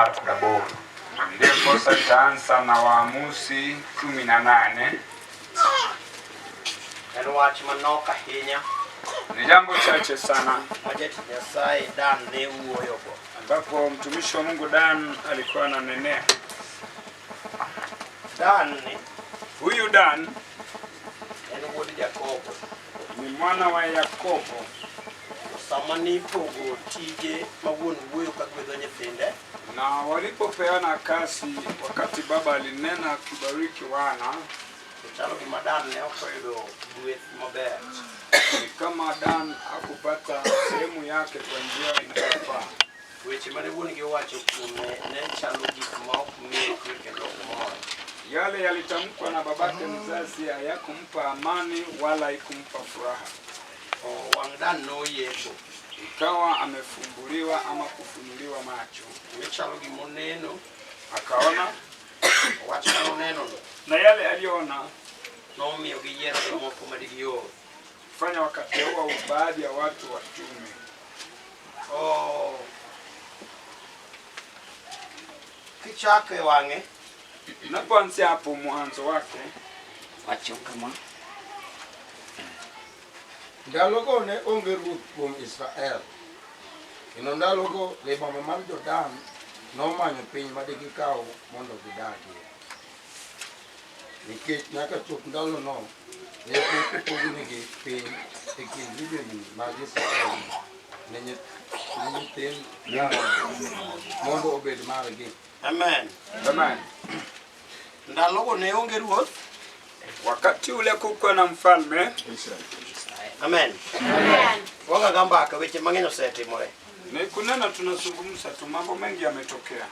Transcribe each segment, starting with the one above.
18. Ndiposa nitaanza na Waamuzi 18. En wach manok ahinya Ni jambo chache sana ma jatich Nyasaye Dan ne wuoyogo. ambapo mtumishi wa Mungu Dan alikuwa ananenea. Dan ni Huyu Dan en wuod Jakobo. ni mwana wa Yakobo, To sama nipogo tije ma wuon wuoyo ka gwedho nyithinde, na walipopeana kazi, wakati baba alinena akibariki wana, to chalo gima Dan ne ok oyudo gweth maber. ni kama Dan hakupata sehemu yake kwa njia inayofaa. Weche mane wuon gi owacho kuome ne chalo gik ma ok miye kwe kendo ok more. Yale yalitamkwa na babake mzazi hayakumpa amani wala haikumpa furaha. To wang' Dan noyepo, Ikawa amefumbuliwa ama kufunuliwa macho, ne chalo gima oneno, akaona, wach manonenono na yale aliyoona nomiyo giyiero jomoko ma digior. fanya wakateua baadhi ya watu watume. Oh. Kichako e wang'e, Unapoanzia hapo mwanzo wake, Wacho kama Ndalogo ne onge ruoth kuom Israel. Kendo ndalogo libamba mar Jordan nomanyo piny ma digikaw mondo gidagie. Nikech nyaka chop ndalono ne pok opognigi piny e kind ligengni mag Israel ne nyithind Dan mondo obed margi. Amen. Amen. Ndalogo ne onge ruoth. Wakati ule kukuwa na mfalme. Amen. Waga mbaka weche mang'eny osetimore. Ni kunena, tunazungumza tu, mambo mengi yametokea.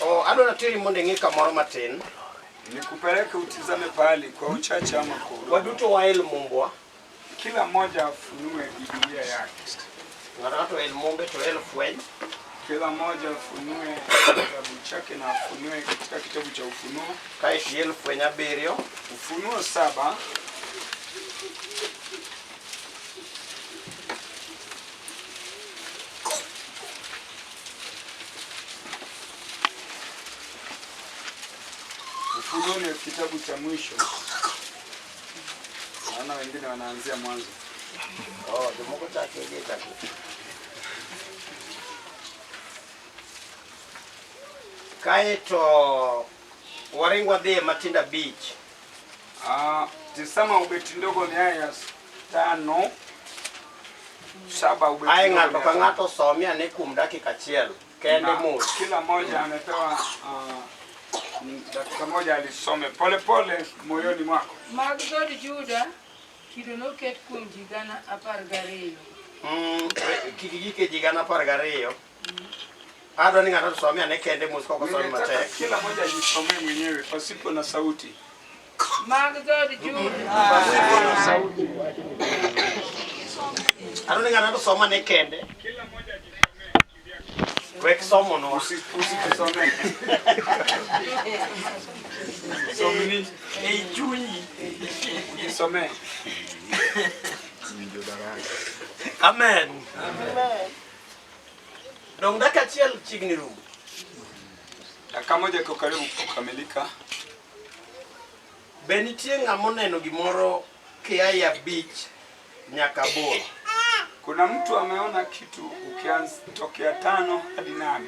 Oh, adwa nateri mondo ing'i kamoro matin. Nikupeleke utizame pahali kwa uchache ama kwa udogo. Waduto wael mumbwa. Kila mmoja afunue Biblia yake, Ng'ato ng'ato el mumbe to el fweny. kila mmoja afunue kitabu chake na afunue katika kitabu cha Ufunuo, Kaeto iel fweny 7. Ufunuo 7 Ufunuo ni kitabu cha mwisho. Naona wengine wanaanzia mwanzo. Oh, jomoko chake gi chake. Kaeto waring wadhi e Matindo 5. Tizama ubeti ndogo ni aya 5 7 ubeti Ae ndogo ng'ato ni ka aya ng'ato somie ane kuom dakika achiel kende Na mos. Kila mmoja amepewa dakika moja alisome pole pole moyoni mwako. Mag dhood Juda, kido noket kuom ji 12,000. Kik gike ji 12,000. Adwa ni ng'ato osomie ane kende mos kok osomi Ningetaka matek. kila mmoja ajisomee mwenyewe pasipo na sauti. Mag dhood Juda. Adwa ni ng'ato osom ane kende. Kila mmoja ajisomee kivyake. Wek somonwa. Usitusomee. Somini Ei chunyi. ujisomee. Amen. Dong dakika achiel chiegni rumo. Dakika moja iko karibu kukamilika. Be nitie ng'ama oneno gimoro kia e 5 nyaka 8? Kuna mtu ameona kitu ukianza tokea 5 hadi 8.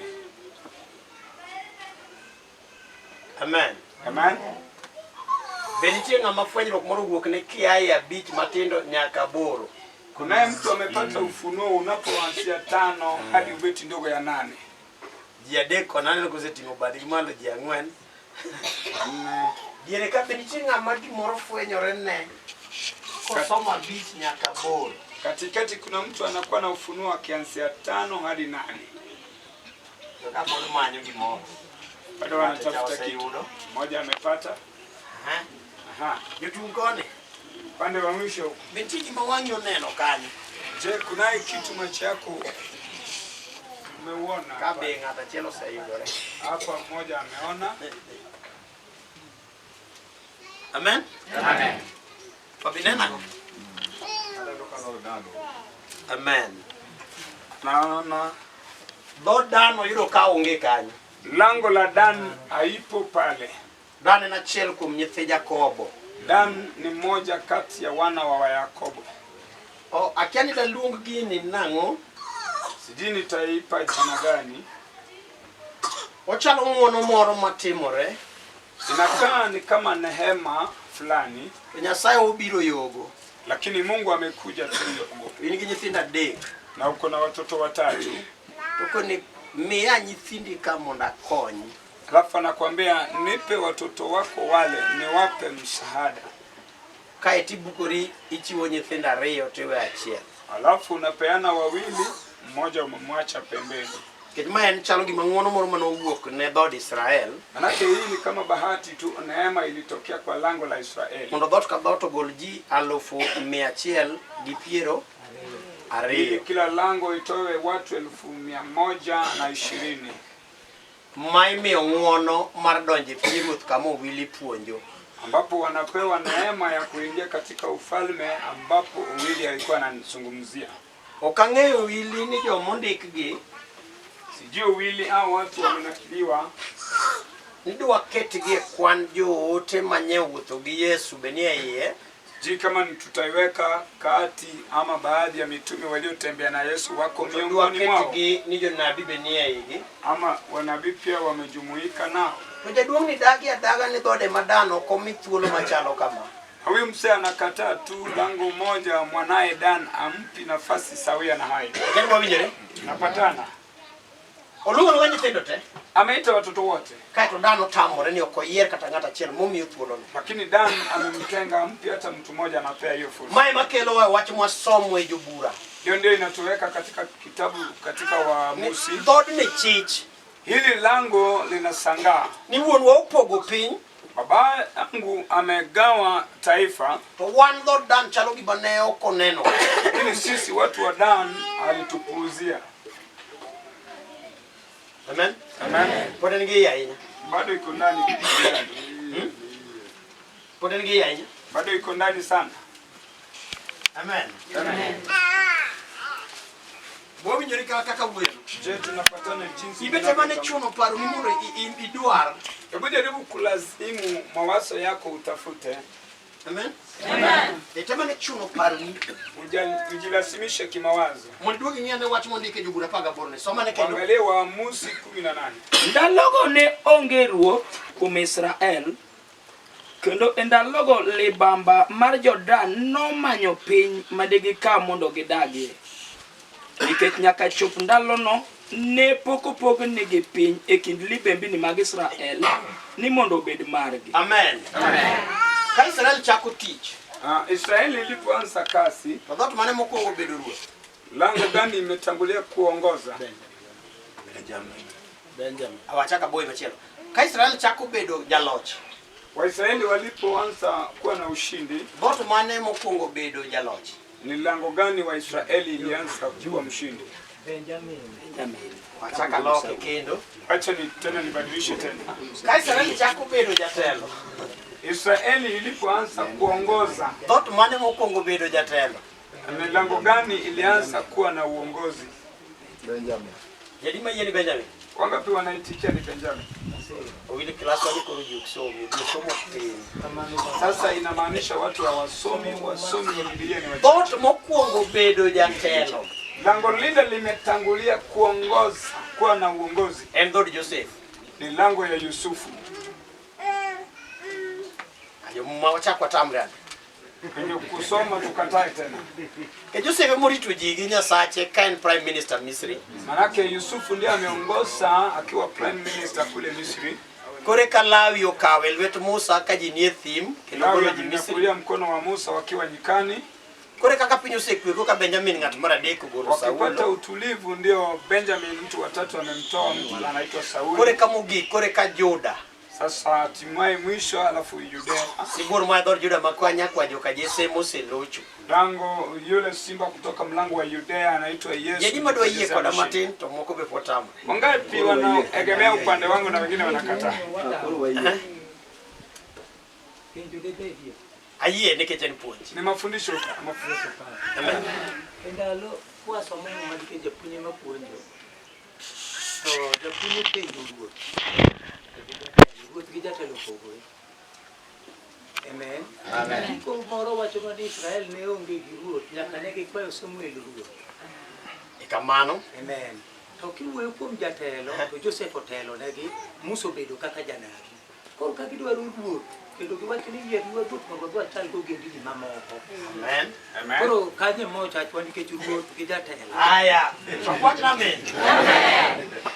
Amen. Amen. Be nitie ng'ama fwenyruok moro owuok ne kia e 5 matindo nyaka 8? Kunaye mtu amepata ufunuo unapoanzia 5 hadi ubeti ndogo ya 8. Ji 3 kona aneno koseting'o badgi malo, ji 4. 4. Diere ka be nitie ng'ama gimoro fwenyore ne kosomo 5 nyaka 8? Katikati kuna mtu anakuwa na ufunuo akianzia 5 hadi 8. To kapod manyo gimoro. Bado wanatafuta kitu. Oseyudo. Mmoja amepata. Aha. Aha. Jotung' koni. Upande wa mwisho. Be nitie gima wang'i oneno kanyo? Je, kunaye kitu macho yako umeuona? Ka be ng'ato achiel oseyudore. Hapa mmoja ameona. Amen. Amen. Wabinena? Amen. Naona. Dhood Dan oyudo ka onge kanyo. Lango la Dan haipo pale. Dan en achiel kuom nyithi Jakobo. Dan ni mmoja kati ya wana wa Yakobo. O, akia ni daluong gini nang'o? Sijui nitaipa jina gani. Ochalo ng'uono moro matimore. Inakaa ni kama nehema fulani, To Nyasaye obiro yogo. lakini Mungu amekuja tu yogo, In gi nyithindo adek. na uko na watoto watatu, To koni miya nyithindi ka mondo akony. alafu anakuambia nipe watoto wako wale niwape msaada, Kae tibukori ichiwo nyithindo ariyo tiwe achiel. alafu unapeana wawili, mmoja umemwacha pembeni. Nikech ma en chalo gima ng'uono moro manowuok ne dhood Israel Manake hii ni kama bahati tu, neema ilitokea kwa lango la Israeli mondo dhoot ka dhoot ogol ji 122,000 ili kila lango itoe watu 120,000 ma imiyo ng'uono mar donjo e pinyruoth kama Owili puonjo. ambapo wanapewa neema ya kuingia katika ufalme ambapo Owili alikuwa anazungumzia. Ok ang'eyo Owili ni jomondikgi Sijui Owili au watu wamenakiliwa ni dwa ketgi e kwan joote manye wuotho gi Yesu be nie iye. Sijui kama ni tutaiweka kati ama baadhi ya mitume waliotembea na Yesu wako To dwa miongoni mwao ketgi ni jonabi be nie igi. ama wanabii pia wamejumuika nao. To jaduong' ni dagi adaga ni dhode ma Dan ok omi thuolo machalo kama. Na Huyu mzee anakataa tu lango moja, mwanaye Dan ampi nafasi sawia na hayo. Kendo wawinjore? Tunapatana. Oluongo luonga nyithindo te. Ameita watoto wote, Kaeto Dan otamore ni ok oyier kata ng'at achiel momiyo thuolono. lakini Dan amemtenga, ampi hata mtu mmoja, anapea hiyo fursa. Mae makelo wach mwasomo e jobura. Hiyo ndio inatuweka katika kitabu katika Ni Waamuzi. dhoodni chich Hili lango linasangaa. ni wuonwa opogo piny Baba yangu amegawa taifa, to wan dhood Dan chalo gima ne ok oneno. lakini sisi watu wa Dan alitupuuzia. Amen. Amen. Pod en gi iye ahinya. Bado iko ndani, Pod en gi iye ahinya. bado iko ndani sana. Amen. Amen. Wawinjore kaka wuoyo. Je, tunapatana jinsi Ibete mane tunavyotamka? chuno paro ni mondo idwar. Hebu jaribu kulazimu mawazo yako utafute, Amen. Ite mane chuno paroni Ujilazimishe kimawazo. mondo iduog ing'i ane wach mondiki e Jobura 18 ni. Somane kendo. Angalie Waamuzi 18. Ndalogo ne onge ruoth kuom Israel, kendo e ndalogo libamba mar Jordan nomanyo piny madigikaw mondo gidagie. Nikech nyaka chop ndalono ne pok opognigi piny e kind libembini mag Israel ni mondo obed margi. Amen. Ka Israel chako tich, Israeli ilipoanza kasi, to dhoot mane mokwongo bedo ruoth? lango gani imetangulia kuongoza? Benjamin. Awachaka boy machielo. Ka Israel chako bedo jaloch, Waisraeli walipoanza kuwa na ushindi, dhoot mane mokwongo bedo jaloch? ni lango gani Waisraeli ilianza kuwa mshindi? Benjamin. Wachaka loke kendo. Acha ni tena nibadilishe tena. Ka Israel chako bedo jatelo, Israeli ilipoanza kuongoza, dhoot mane mokwongo bedo jatelo? ni lango gani ilianza kuwa na uongozi? Benjamin. Jadi mayie ni Benjamin. Wangapi wanaitikia ni Benjamin? Owili klas wani koro ji ok somi, ji somo tin. Sasa inamaanisha watu hawasomi, wasomi wa Biblia ni wachache. Dhoot mokwongo bedo jatelo Lango lile limetangulia kuongoza, kuwa na uongozi en dhood Joseph. ni lango ya Yusufu. Ayo muma wachak watamre ane. Kwenye kusoma tukatae tena, Ke Joseph emorito ji gi Nyasache ka en prime minister Misri. manake Yusufu ndiye ameongoza akiwa prime minister kule Misri. Kore ka Lawi okawe lwet Musa ka ji nie thim kendo Lawi golo ji Misri. amenyakulia mkono wa Musa wakiwa nyikani, Kore kaka piny osekwe koka Benjamin ng'at mar adek ogolo wakipata Saulo. utulivu, ndio Benjamin mtu watatu amemtoa mtu anaitwa Kore Sauli. ka mogik kore ka Juda. Sasa hatimaye mwisho, alafu Yudea Sibuor ma dhood Juda ma nyakwa joka Jesse moselocho. lango yule simba kutoka mlango wa Yudea anaitwa Yesu. Jadi madwa yie Yesu koda ameshinda. matin to moko be pod tamre. Wangapi wanaegemea upande wangu na wengine wanakataa? Koro wayie. Ayie nikech en puonj. Ni mafundisho, mafundisho. Amen. E ndalo kwasomo muma nikech japuonj ema puonjo, To japuonj openjo ruoth. Ruoth gi jatelo opogore. Amen. Amen. Ndiko moro wacho ni Israel ne onge gi ruoth nyaka ne gikwayo Samuel ruoth. Kamano. Amen. To kiwuoyo kuom jatelo to Joseph otelo negi, Musa obedo kaka janabi. Koro ka gidwaro ruoth kendo giwacho ni yiernwa ruoth mondo wadhi wachal gi ogendini mamoko. Amen. Amen. Koro kanyo ema ochachwa nikech ruoth gi jatelo. Aya. Wach amen.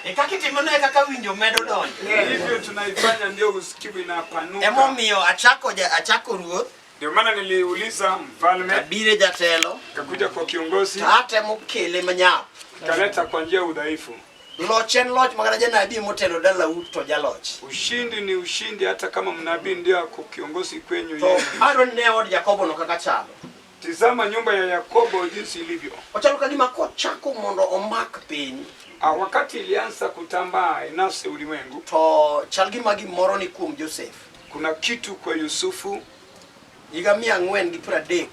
E kaka itimo ne kaka winjo medo donjo. Hivyo tunaifanya ndio usikivu inapanuka. Emomiyo achako ja, achako ruoth Ndio maana niliuliza mfalme, abire jatelo kakuja kwa kiongozi, to atemo kele manyap. kaleta kwa njia ya udhaifu. Loch en loch makata janabi motelo dalau to jaloch. Ushindi ni ushindi, hata kama mnabii ndio ako kiongozi kwenyu. To Yeye. adwa ni ne od Jakobo no kaka chalo. Tizama nyumba ya Yakobo jinsi ilivyo. Ochalo ka gima kochako mondo omak piny Wakati ilianza kutambaa inase ulimwengu, to chal gima gimoro ni kuom Joseph. kuna kitu kwa Yusufu Higa 430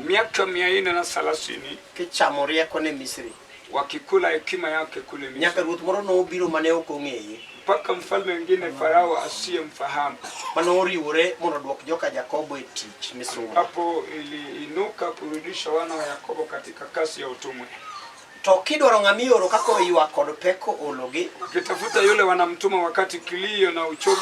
miaka 430 kichamo rieko ne Misri. wakikula hekima yake kule Nyaka Misri, ruoth moro nobiro mane ok ong'eye mpaka mfalme mwingine Farao asiyemfahamu, mane oriwore mondo oduok joka Jakobo e tich misumba. ambapo iliinuka kurudisha wana wa Yakobo katika kasi ya utumwa. To kidwaro ng'ama ioro kaka oywak kod pek oologi Wakitafuta yule wanamtuma wakati kilio na uchovu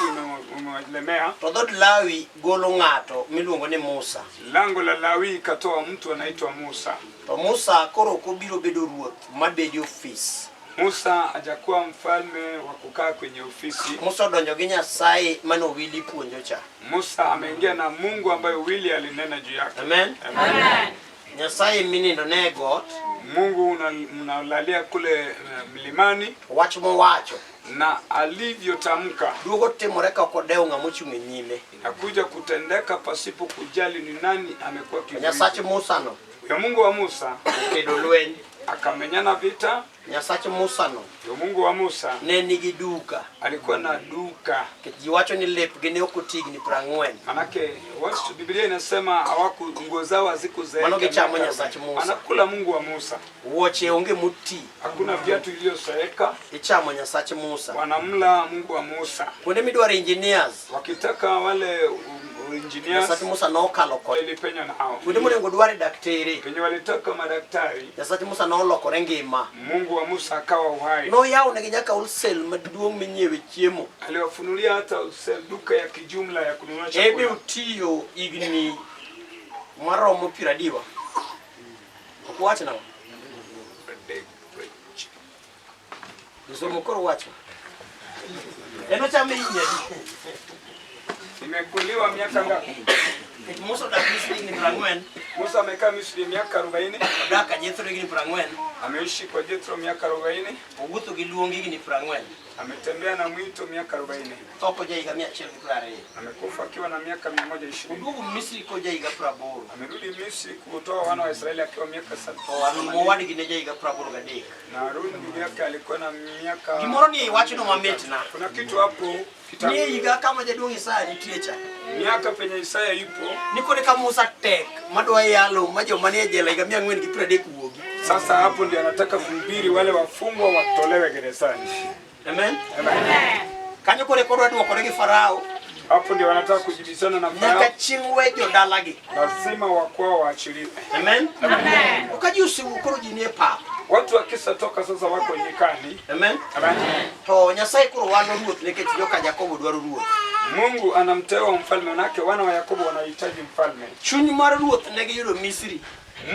umewalemea. to dhood Lawi golo ng'ato miluongo ni Musa. Lango la Lawi ikatoa mtu anaitwa Musa. To Musa koro ok obiro bedo ruoth mabedi ofis. Musa hajakuwa mfalme wa kukaa kwenye ofisi. Musa odonjo gi Nyasaye mane Owili puonjo cha. Musa ameingia na Mungu ambaye Wili alinena juu yake. Amen. Amen. Nyasaye minindo ne e got, Mungu mnalalia kule mlimani wach mowacho na alivyotamka duogo timore ka ok odewo ng'ama ochung' e nyime. inakuja kutendeka pasipo kujali ni nani amekuwa To Nyasach kizuizi. Musa no Ya Mungu wa Musa okedo lweny. akamenyana vita. Nyasach Musa no Ya Mungu wa Musa ne nigi duka. alikuwa na duka. Nikech ji wacho ni lepgi ne ok oti higni 40. Manake watu, Biblia inasema hawaku nguo zao hazikuzeeka. Mano gichamo miaka Nyasach 40. Musa. Anakula Mungu wa Musa. Wuoche onge moti, Hakuna viatu iliyozeeka, ichamo Nyasach Musa. wanamla Mungu wa Musa. Kuonde midwaro engineers, Wakitaka wale engineers Nyasach Musa nokalo kod. ilipenya nao. Kuonde monego dware daktere, Penye walitaka madaktari, Nyasach Musa nolokore ngima. Mungu wa Musa akawa uhai. Noyawo negi nyaka wholesale maduong' minyiewe chiemo. Aliwafunulia hata duka ya kijumla ya kununua Ebe chakula. otiyo higni maromo piero adiwa. Ok wach nang'o? Josomo koro wacho. En ochame higni adi? Imekuliwa miaka ngapi? Nikech Musa odak Misri higni 40, Musa amekaa Misri miaka 40, odak ka Jethro higni 40, ameishi kwa Jethro miaka 40, owuotho gi luong higni 40, ametembea na mwito miaka 40, tho koja higa 120. amekufa akiwa na miaka 120. Oduogo Misri koja higa 80. Amerudi Misri kutoa wana wa Israeli akiwa miaka To Harun 70. mowadgi ne ja higa 83. Na Haruni ndugu yake alikuwa na miaka. Gimoro ni wachno mamitna. Kuna kitu hapo kitabu. Ni e higa kama jaduong' Isaya nitie cha. Miaka penye Isaya yupo Ni kore ka Musa tek madwa yalo ma joma nie jela higa 430 wuogi. sasa, hapo ndio anataka kuhubiri wale wafungwa watolewe gerezani. Amen. Kanyo kore kodwa duokore gi Farao Hapo ndio wanataka kujibizana na nyaka Farao, chieng' we jodalagi. lazima wakwao waachiliwe. Amen. Ka ji osewuok koro ji nie pap. Watu wakisatoka sasa wako nyikani. Amen. Amen. To Nyasaye koro walo ruoth nikech joka Jakobo dwaro ruoth. Mungu anamteua mfalme, manake wana wa Yakobo wanahitaji mfalme. Chuny mar ruoth ne giyudo Misri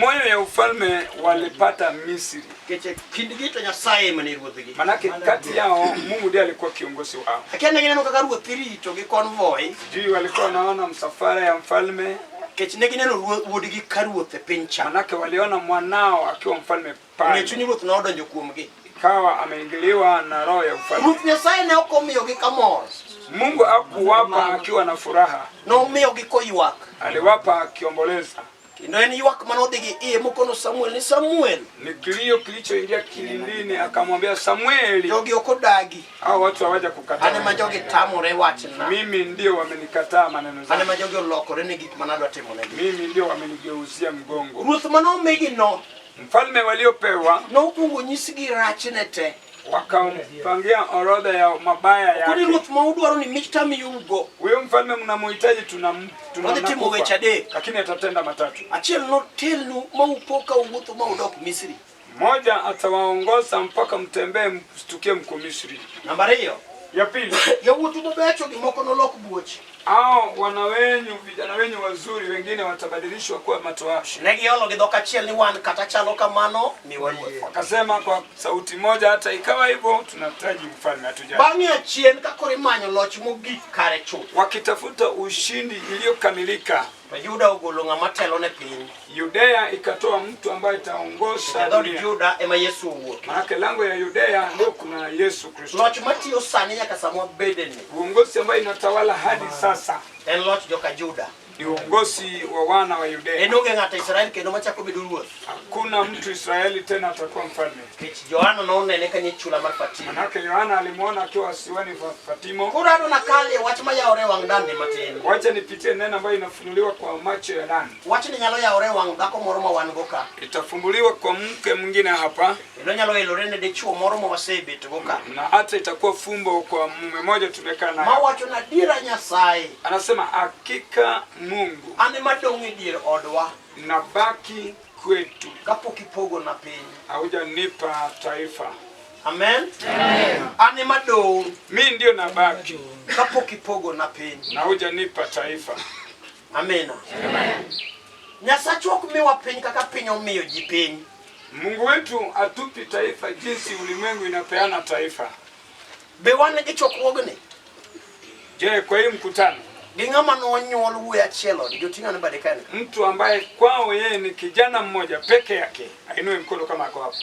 Moyo ya ufalme walipata Misri, nikech e kindgi to Nyasaye ema ne ruodhgi. manake kati yao Mungu ndiye alikuwa kiongozi wao. Akia ne gineno kaka ruoth irito gi convoy Sijui walikuwa wanaona msafara ya mfalme, nikech ne gineno wuodgi ka ruoth e piny cha. manake waliona mwanao akiwa mfalme Omiyo pale, chuny ruoth nodonjo kuomgi. ikawa ameingiliwa na roho ya ufalme. Ruoth Nyasaye ne ok omiyogi kamor, Mungu hakuwapa akiwa na furaha, nomiyogi koywak. aliwapa akiomboleza. Kendo en ywak manodhi gi iye mokono Samuel ni Samuel, Ni kilio kilichoingia kilindini, akamwambia Samueli, jogi ok odagi. hao watu hawaja An kukataa ema jogi tamore wachna. mimi, ndio wamenikataa maneno An zangu, ema jogi olokore ne gik manadwa timonegi. mimi ndio wamenigeuzia mgongo. Ruoth manomigi no Mfalme waliopewa nokwongo nyisgi rachne te. Wakampangia orodha ya mabaya Koni yake. ruoth ma udwaro ni mich tamiyougo. Huyo mfalme mnamuhitaji Odhi timo weche tunakupa, adek. lakini atatenda matatu. Achiel notelnu ma upo ka uwuotho ma udok Misri. Moja, atawaongoza mpaka mtembee mstukie mko Misri. Namba ariyo, Ya pili, yawuotu mabecho gi moko nolok buoch. hao wana wenyu vijana wenyu wazuri wengine watabadilishwa kuwa matoashi. Ne giolo gi dhok achiel ni wan kata chalo kamano miwa ruoth. Wakasema kwa sauti moja, hata ikawa hivyo, tunahitaji mfalme, hatujali. Bang'e achien ka koro imanyo loch mogik kare chuth. Wakitafuta ushindi iliyokamilika, To Juda ogolo ng'ama telo ne piny. Yudea ikatoa mtu ambaye itaongoza E dhood dunia. Juda ema Yesu owuokie. Manake lango ya Yudea ndio kuna Yesu Kristo, Loch matiyo sani nyaka sama wabedeni uongozi ambayo inatawala hadi sasa en loch joka Juda. ni uongozi wa wana wa Yudea. En onge ng'ato Israel kendo machako bedo ruoth. Hakuna mtu Israeli tena atakuwa mfalme. Nikech Johana nonene kanyo e chula mar Fatimo. Manake Yohana alimwona akiwa siwani Fatimo. Koro adwa nakalie wach mayawore e wang' dande matin. Wacha nipitie neno ambayo inafunuliwa kwa macho ya ndani, Wachni nyalo yawore e wang' dhako moro ma wan go ka. itafumbuliwa kwa mke mwingine hapa, Kendo nyalo elore ne dichuo moro ma wasebet go ka. na hata itakuwa fumbo kwa mume mmoja tumekaa naye. Mawacho na dira Nyasaye Anasema hakika Mungu an ema dong' e dier odwa nabaki kwetu, kapok ipogo na piny. haujanipa taifa. Amen. An ema dong' Mi ndio nabaki kapok ipogo na piny. na hujanipa taifa. Amina. Nyasachwa ok miwa piny kaka piny omiyo ji piny. Mungu wetu atupi taifa jinsi ulimwengu inapeana taifa. Be wan gi chokruogni Je, kwa hii mkutano gi ng'ama nonyuol wuoyi achiel odgi oting'o ne bade kae mtu ambaye kwao yeye ni kijana mmoja peke yake ainue mkono kama ako hapo,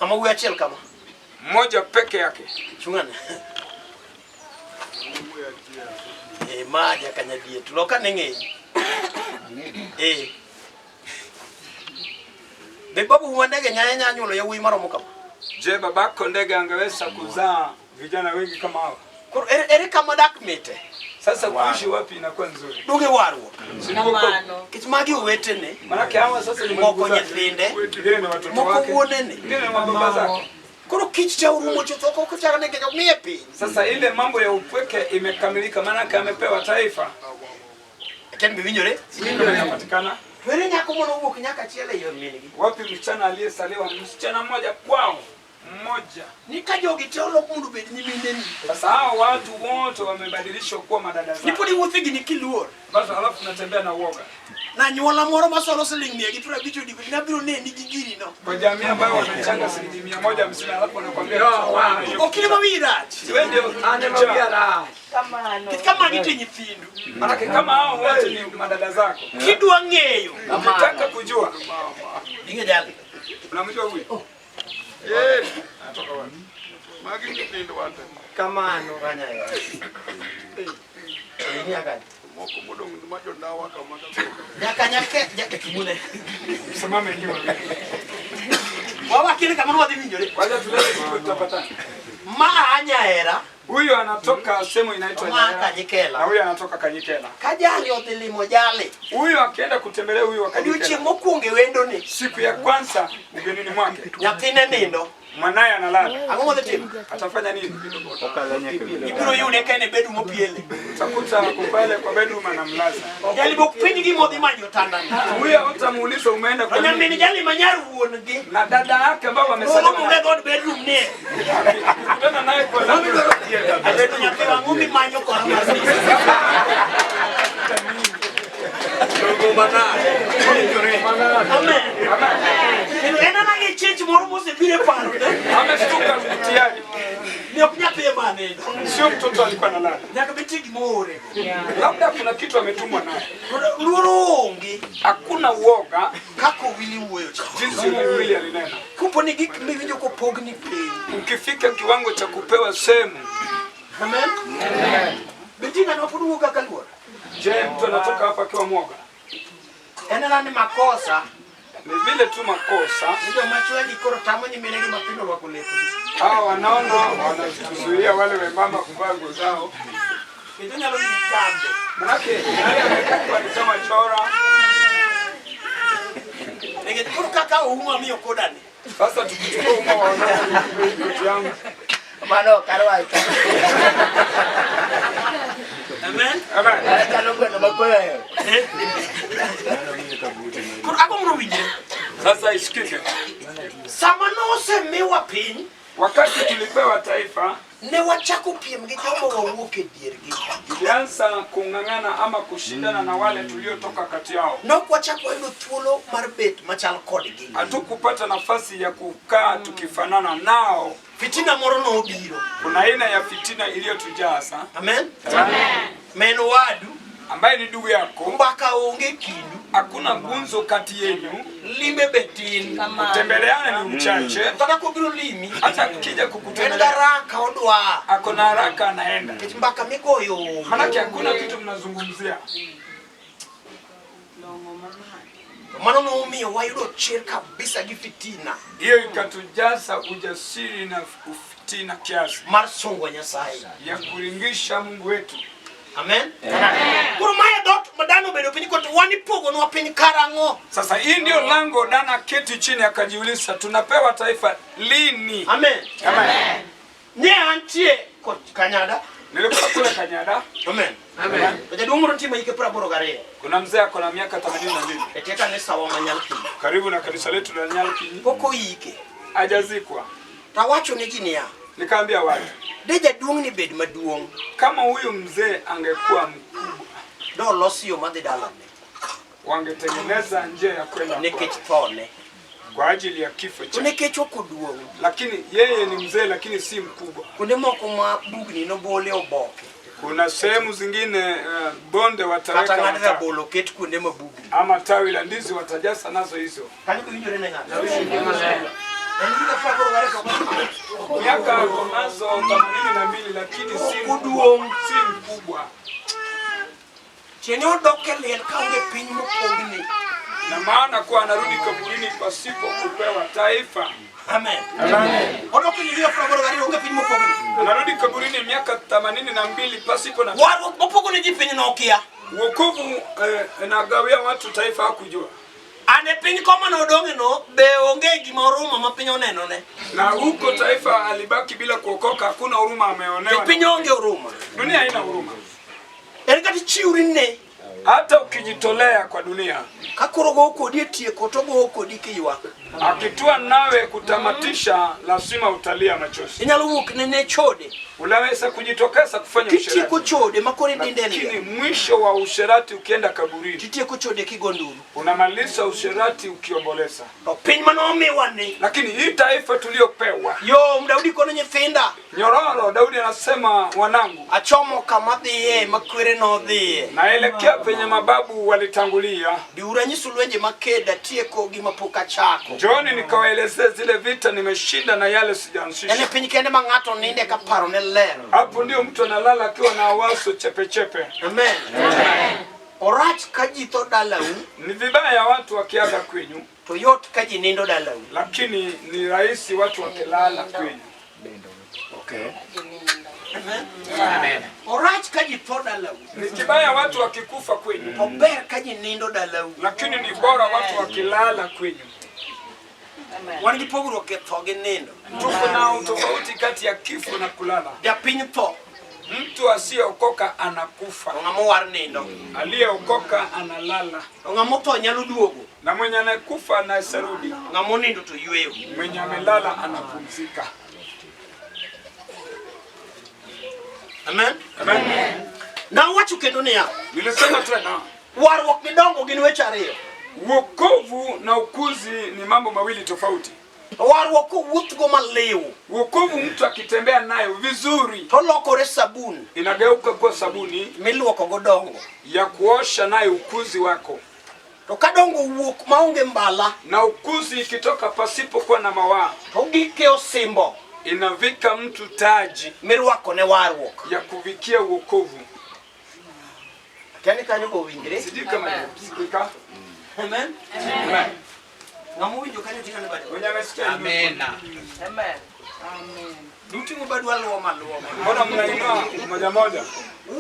Ama wuoyi achiel kama mmoja peke yake. chung'ane. Eh, ma jaka nyadiet loka ne ng'eyi. Eh. Be babu wa ndege nyanya nya nyuolo yawuoyi maromo kama. Je, babako ndege angeweza kuzaa vijana wengi kama hao? Koro ere, ere kama dak mite? Sasa kuishi wapi inakuwa nzuri? Donge warruok. Si ni huko? Nikech magi owetene, Manake hawa sasa ni moko mandugu zake, nyithinde, wengine ni watoto moko wake, wuonene. wengine ni mababa zake. Koro kich cha orumo chuth ok ochak nikech omiye piny. Sasa ile mambo ya upweke imekamilika, maanake amepewa taifa. Achiel be winjore? Ndio inapatikana To ere nyako mane owuok nyaka achiel e yor min gi? wapi? Msichana aliyesaliwa msichana mmoja kwao mmoja. Ni ka jogi te olok mondo obed nyimineni. Sasa hao watu wote wamebadilishwa kuwa madada Ni zao. pod iwuotho gini kiluor. Basi halafu natembea na uoga Nanyuola moro masolo siling mia gi piero abich odiko nabiro neni gi giri no. kwa jamii ambayo wanachanga shilingi 150, halafu wanakwambia Ok in ema wiyi rach. wewe ndio kichaa. Kamano. Nikech ka magi te nyithindu. Manake kama hao wote ni madada zako, Kidwa ng'eyo. ukitaka kujua, Ing'e jali. unamjua huyu Magi nyithindwa te. Kamano. Nyaka Moko modong' ma jondawa kama ka. nyaka nyake nyaka chung'ne. msimame nyuma. Wawakile kamano wadhi winjore. Kwanza tulele siku tutapatana. Ma a Nyahera, Huyu anatoka sehemu inaitwa ma Nyahera na Kanyikela. huyu anatoka Kanyikela. Ka jali odhi limo jali. Huyu akienda kutembelea huyu wa Odiochieng' Kanyikela, mokwongo e wendoni, siku ya kwanza ugenini mwake, nyathine nindo. mwanaye analala, Ang'o modhi timo? atafanya nini? Ibiro yude ka en e bedroom mopiele. Utakuta ako pale kwa bedroom anamlaza Jali bok penj gima odhi manyo otandani. huyu, hutamuuliza umeenda To kwa nyamin nini, jali ma nyar wuon gi. na dada yake ambao wamesaliwa Oromo e dhood bedroom ni. akikutana naye kwa lango To nyathi ang'o mimanyo kora mar Amen. Kendo en ana gi chich moro mosebiro e paro ne. ameshtuka tayari, Ni ok nyathi ema nindo. sio mtoto alikuwa analala, Nyaka betie gima oore. labda kuna kitu ametumwa naye. Luoro onge Hakuna uoga kaka Owili wuoyo cha. jinsi Wili alinena. Kopo ni gik miwinjo kopogni piny. Ukifika kiwango cha kupewa sehemu, Amen. Be nitie ng'at ma pod wuok kaka luor? je, mtu anatoka hapa akiwa mwoga? En ana ni makosa Ni vile tu makosa ni joma chwe gi koro tamo nyiminegi matindo rwako lepgi. hao wanaona wanatuzuia wale wembamba kuvaa nguo zao, Kendo nyalo dhi kambe. manake yale amekuwa ni kama chora. Nikech koro kaka ouma miyo kodani. Sasa tukichukua umma wa ndugu yangu. Mano ok arwaka. Amen. Amen. Chalo gweno ma koyo ohero. Koro agombo winjre. Sasa isikike. Sama nosemiwa piny, Wakati tulipewa taifa, ne wachako piem gi joma wawuok e diergi. tulianza kung'ang'ana ama kushindana na wale tuliotoka kati yao. Nok wachako wayudo thuolo mar bet machal kodgi. Hatukupata nafasi ya kukaa tukifanana nao. Fitina moro nobiro. Kuna aina ya fitina iliyotujaza. Amen. Men wadu ambaye ni ndugu yako, mbaka onge kindu, hakuna gunzo kati yenyu, limbe be tin. kutembeleana ni uchache. Kata kobiro limi, Hata akija en kukutembelea garaka odwa. ako na haraka, anaenda, Nikech mbaka migoyo onge. manake hakuna kitu mnazungumzia. Mano nomiyo wayudo chir kabisa gi fitina Hiyo ikatujaza ujasiri na ufitina kiasi mar sungo Nyasaye. ya kuringisha Mungu wetu. Amen. Koro mae dhot ma dhano obedo piny kot wan ipogonwa piny karang'o? Sasa hii ndio lango Dana keti chini akajiuliza, tunapewa taifa lini? Amen. Amen. Ne antie kot Kanyada. Nilikuwa kule Kanyada, Amen. Amen. To jaduong' moro nitie ma hike 82 kuna mzee ako na miaka 82 e tie kanisa wa ma Nyalpiny. karibu na kanisa letu la Nyalpiny, Pok oike. hajazikwa. Tawacho ne ji niya, Nikaambia watu, de jaduong' ni bed maduong' kama huyu mzee angekuwa mkubwa, dolos yo madhi dalane wangetengeneza njia ya kwenda nikech kwao thone. kwa ajili ya kifo To chake, nikech ok oduong', lakini yeye ni mzee, lakini si mkubwa. kuonde moko ma bugni nobole oboke Kuna sehemu zingine bonde kata wataweka ng'ad matawi, rabolo oket kuonde ma bugni. ama tawi la ndizi watajaza nazo hizo. Kanyo be winjore ne ng'ato? En higa 82 to Miaka ako nazo 82, lakini si Oduong'. si mkubwa, Tiende odok e liel kaonge piny mopogne. na maana kuwa anarudi kaburini pasipo kupewa taifa. Amen. Odok e liel higa 82 onge piny mopogne. Anarudi kaburini miaka 82 pasipo na Warruok mopogone ji piny nokia. wokovu. Nagawia watu taifa hakujua, An e piny koma nodong'e no be onge gima oruma ma piny onenone. na huko taifa alibaki bila kuokoka, hakuna huruma To ameonewa. piny onge huruma. Dunia haina huruma, En kata ichiwri ne hata ukijitolea kwa dunia, ka koro gowo kodi e tieko to gowo kodi kiywak. akitua nawe kutamatisha, lazima utalia machozi. Inyalo wuok ne chode. Unaweza kujitokeza kufanya Kitieko usherati, chode ma koro idinde e lakini liel. mwisho wa usherati ukienda kaburini, Titieko chode kigo nduru. unamaliza usherati ukiomboleza. To piny manomiwa ni Lakini hii taifa tuliyopewa yom Daudi kono nyithinda nyororo, Daudi anasema wanangu, achomo kama dhiye ma kwere nodhiye. naelekea penye mababu walitangulia. Biuru anyisu lwenje makeda tieko gima pok achako. Njooni nikawaelezee zile vita nimeshinda na yale En e sijaanzisha. piny kende ma ng'ato ninde ka paro ne ler. Hapo ndio mtu analala akiwa na waso chepechepe. Amen. Orach ka ji tho dalau Ni vibaya watu wakiaga kwenyu, to yot ka ji nindo dalau. lakini ni rahisi watu wakilala kwenyu. Amen. Orach ka ji tho dalau Ni kibaya watu wakikufa kwenyu, to ber ka ji nindo dalau. lakini ni bora watu wakilala kwenyu. Wan gi pogruok e tho gi nindo. Tuko na utofauti kati ya kifo na kulala. Japiny tho Mtu asiyeokoka anakufa, to ng'ama owar nindo. aliyeokoka analala, To ng'ama otho nyalo duogo. na mwenye anayekufa anasarudi, Ng'ama onindo to yweyo. mwenye amelala anapumzika. Amen. Amen. Nawacho kendo niya, Nilisema tena, warruok gi dongo gin weche ariyo. wokovu na ukuzi ni mambo mawili tofauti. To warruok kowuothgo maliw Wokovu mtu akitembea nayo vizuri to lokore sabun inageuka kuwa sabuni miluokogo dongo. ya kuosha nayo ukuzi wako, To ka dongo owuok maonge mbala na ukuzi ikitoka pasipokuwa na mawaa to gike osimbo inavika mtu taji mirwako ne warruok. ya kuvikia uokovu. Akia ni kanyo be owinjre. Sijui kama nimesikika. Amen. Amen. Ng'ama owinjo kanyo ting'ane bade. Mwenye amesikia inua. Amen. Duting'o badu aluoma aluoma. Mbona mnainua moja moja?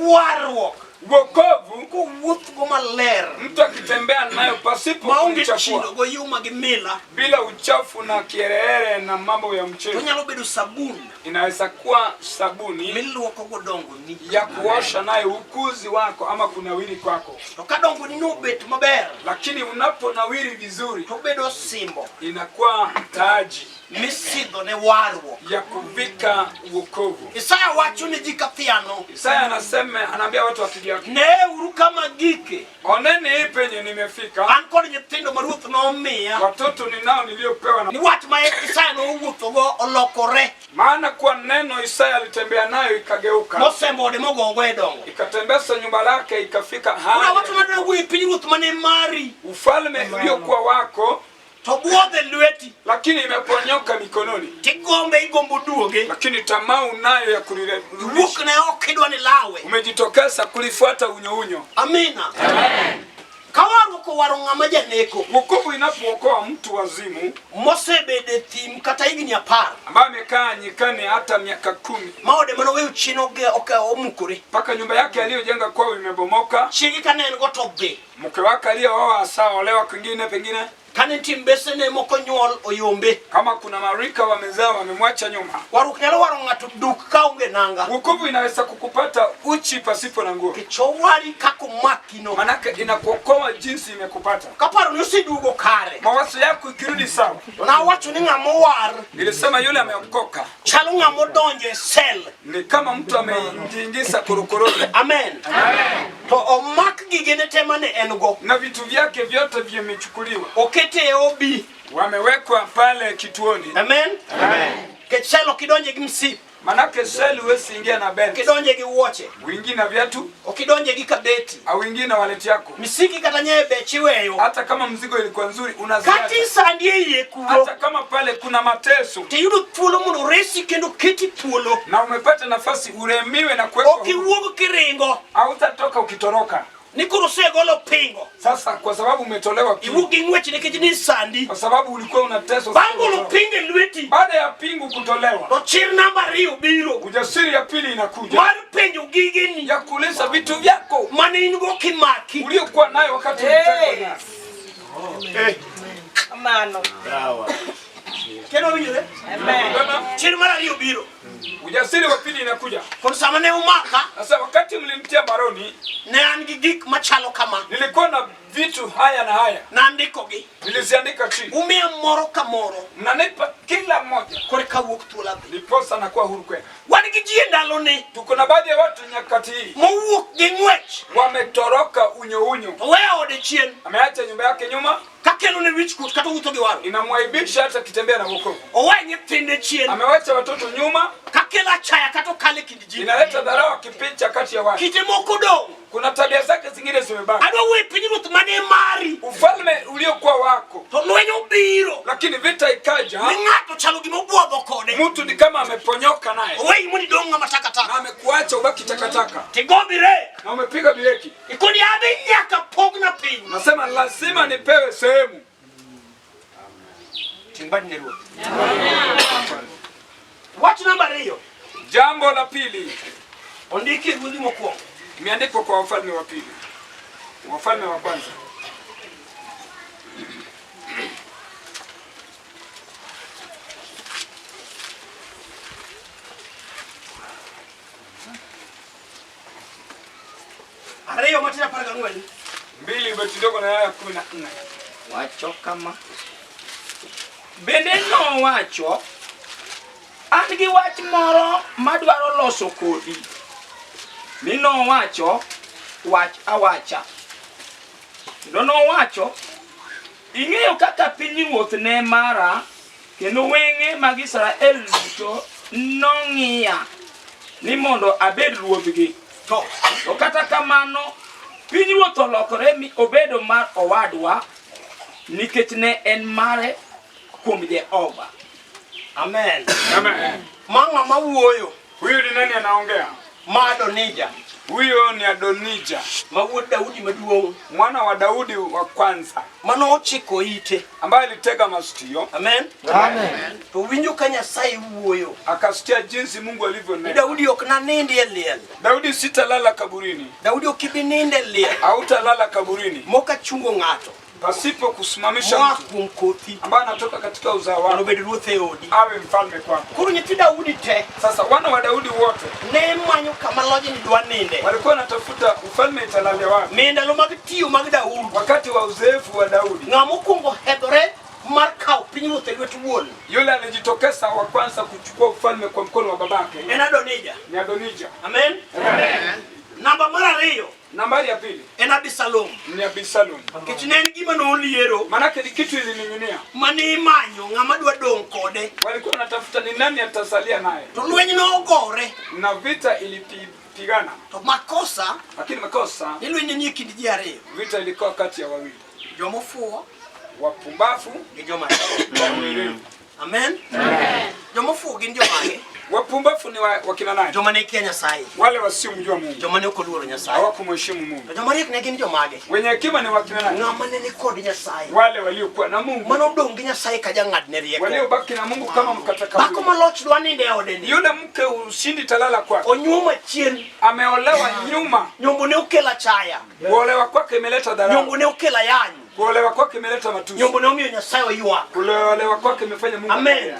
Warruok Wokovu kowuothgo maler mtu akitembea nayo pasipo maonge kuichafua, chido go yuma gi mila bila uchafu na kiherehere na mambo ya to mchezo, nyalo bedo sabun inaweza kuwa sabuni miluokogo dongoni ya kuosha nayo ukuzi wako ama kunawiri kwako. to ka dongoni nobet maber Lakini unaponawiri vizuri, to bedo simbo inakuwa taji misidho ne warruok ya kuvika wokovu. Isaya wacho ne ji kathiano Isaya anasema, anaambia watu wa kivyake, neuru kama gike oneni hii penye nimefika, an kod nyithindo ma ruoth nomiya watoto ninao niliyopewa na ni wach ma Isaya nowuothogo olokore maana kwa neno Isaya alitembea nayo ikageuka, mosembo ode mogogo e dongo ikatembeza nyumba lake ikafika kuna watu hadi madwa wuoyo e piny ruoth mane mari ufalme uliokuwa wako, to buodhe lweti lakini imeponyoka mikononi, tigombe igombo duoge lakini tamaa unayo ya kulirudisha. iwuok ne oko idwa ni lawe Umejitokeza kulifuata unyounyo. amina ka warruok owaro ng'ama janeko Wokovu inapookoa mtu wazimu mosebedo e thim kata higni 10 ambaye amekaa nyikani hata miaka 10 ma ode manoweyo chien omukore mpaka nyumba yake aliyojenga kwao imebomoka, chiege kane en go to dhi mke wake aliyeoa asaolewa kwingine, pengine kane nitie mbesene moko nyuol oyombe kama kuna marika wamezaa wamemwacha nyuma. warruok nyalo waro ng'ato duk kaonge nanga Wokovu inaweza kukupata uchi pasipo na nguo, kichowari kaka omakino manake inakuokoa jinsi imekupata. kaparo ni oseduogo kare Mawazo yako ikirudi sawa, to nawacho ni ng'ama owar nilisema yule ameokoka chalo ng'ama odonjo e sel ni kama mtu amejiingiza korokoroni amen to omak gigene te mane en go na vitu vyake vyote vimechukuliwa, okete e obi wamewekwa pale kituoni. amen nikech sel ok idonje gi msip Manake seli huwezi ingia na ok belt, idonje gi wuoche uingii na viatu ok idonje gi kabeti au ingii na waleti yako. misiki kata nyaye bech iweyo Hata kama mzigo ilikuwa nzuri kata unaziacha. isandi e iye kuro Hata kama pale kuna mateso tiyudo thuolo mondo resi kendo keti thuolo na umepata nafasi uremiwe na kuwekwa ok huru, iwuog kiringo hautatoka ukitoroka. ni koro osegolo pingo Sasa kwa sababu umetolewa pingu, iwuok gi ng'wech nikech ni isandi kwa sababu ulikuwa unateswa. bang' golo pingo e lweti Baada ya pingu kutolewa, to chir namba 2 biro ujasiri ya pili inakuja mar penjo gigeni ya kuuliza vitu vyako mane in go kimaki uliokuwa nayo wakati ulitekwa nyara. Kamano. kendo winjore Unaona? chir mar 2 biro Ujasiri wa pili inakuja. kod sama ne umaka Sasa wakati mlimtia baroni, ne an gi gik machalo kama nilikuwa na vitu haya na haya, nandikogi niliziandika chini, umiya moro ka moro mnanipa kila mmoja, kore kawuok thuolo adhi ndiposa nakuwa huru kwenu. wan gi ji e ndaloni Tuko na baadhi ya watu nyakati hii mowuok gi ng'wech wametoroka unyo unyo, to weyo ode chien ameacha nyumba yake nyuma, kakelo ne wich kuot kata wuotho gi waro inamwaibisha hata akitembea na wokovu. owe nyithinde chien Amewacha watoto nyuma, kakelo achaya kata okalo e kind ji inaleta dharau akipicha kati ya watu. kite moko dong' Kuna tabia zake zingine zimebaki. adwa wuoyo e piny ruoth mane mari Ufalme uliokuwa wako, to lweny obiro lakini vita ikaja, ni ng'ato chalo gima obwodho kode mtu ni kama ameponyoka naye oweyi mondo idong' ng'ama na takataka amekuacha ubaki takataka tigo birek na umepiga bireki. ikoni adhi nyaka pogna piny Nasema lazima nipewe sehemu. ting' badi ne ruoth wach namba 2 Jambo la pili ondiki e ruodhi mokwongo imeandikwa kwa Wafalme wa Pili, Wafalme wa Kwanza 2 matin 14 2 beti ndogo na aya 14. Wacho kama. Bende nowacho, an gi wach moro madwaro loso kodi. Mi nowacho, wach awacha. Kendo nowacho, ing'eyo kaka pinyruoth ne mara, kendo weng'e mag Israel duto nong'iya ni mondo abed ruodhgi. to To kata kamano, pinyruoth olokore mi obedo mar owadwa nikech ne en mare kuom Jehova. amen Amen. ma ng'ama wuoyo Huyu ni nani anaongea? ma Adonija. Huyo ni Adonija ma wuod Daudi maduong', mwana wa Daudi wa kwanza, mane ochiko ite. ambaye alitega masikio. Amen. Amen. To winjo ka Nyasaye wuoyo. Akasikia jinsi Mungu Ni alivyonena. Daudi ok nanindi e liel. Daudi, sitalala kaburini, Daudi ok ibi nindo e liel. hautalala kaburini Moka chungo ng'ato pasipo kusimamisha moa mtu kuom kothi ambaye anatoka katika uzao mondo wako obed ruoth e odi. awe mfalme kwako. Koro nyithi Daudi te Sasa wana wa Daudi wote ne manyo kama lojni dwa ninde. walikuwa wanatafuta ufalme italalia wapi. Mi ndalo mag tiyo mag Daudi, Wakati wa uzeefu wa Daudi, ng'ama okwongo hedhore mar kawo pinyruoth e lwet wuon yule alijitokeza wa kwanza kuchukua ufalme kwa mkono wa babake en Adonija. ni Adonija. Amen. Namba mar ariyo Nambari ya pili en Abisalom. ni Abisalom, Nikech ne en gima noliero manake ni kitu ilining'inia. mane imanyo ng'ama dwa dong' kode. Walikuwa wanatafuta ni nani atasalia naye, To lweny nogore na vita ilipigana, to makosa lakini makosa, ni lweny ne nie kind ji ariyo. vita ilikuwa kati ya wawili, Jomofuwo wapumbavu gi joma na werevu. Amen. Jomofuwo gin jomage? Wapumbavu ni wakina nani? Joma ne kia Nyasaye. Wale wasiomjua Mungu, Joma ne ok oluoro Nyasaye. hawakumheshimu Mungu. To joma riek ne gin jomage? Wenye hekima ni wakina nani? Ng'ama ne ni kod Nyasaye. Wale waliokuwa na Mungu, Mane odong' gi Nyasaye ka jang'adne rieko. waliobaki na Mungu kama mkata Dhako kauli. ma loch dwa nindo e ode ni. Yule mke ushindi talala kwake, Onyuoma chien. ameolewa nyuma. Nyombo ne okelo achaya. Kuolewa kwake imeleta dharau, Nyombo ne okelo ayany. kuolewa kwake imeleta matusi, Nyombo ne omiyo Nyasaye oywak. kuolewa kwake imefanya Mungu Amen.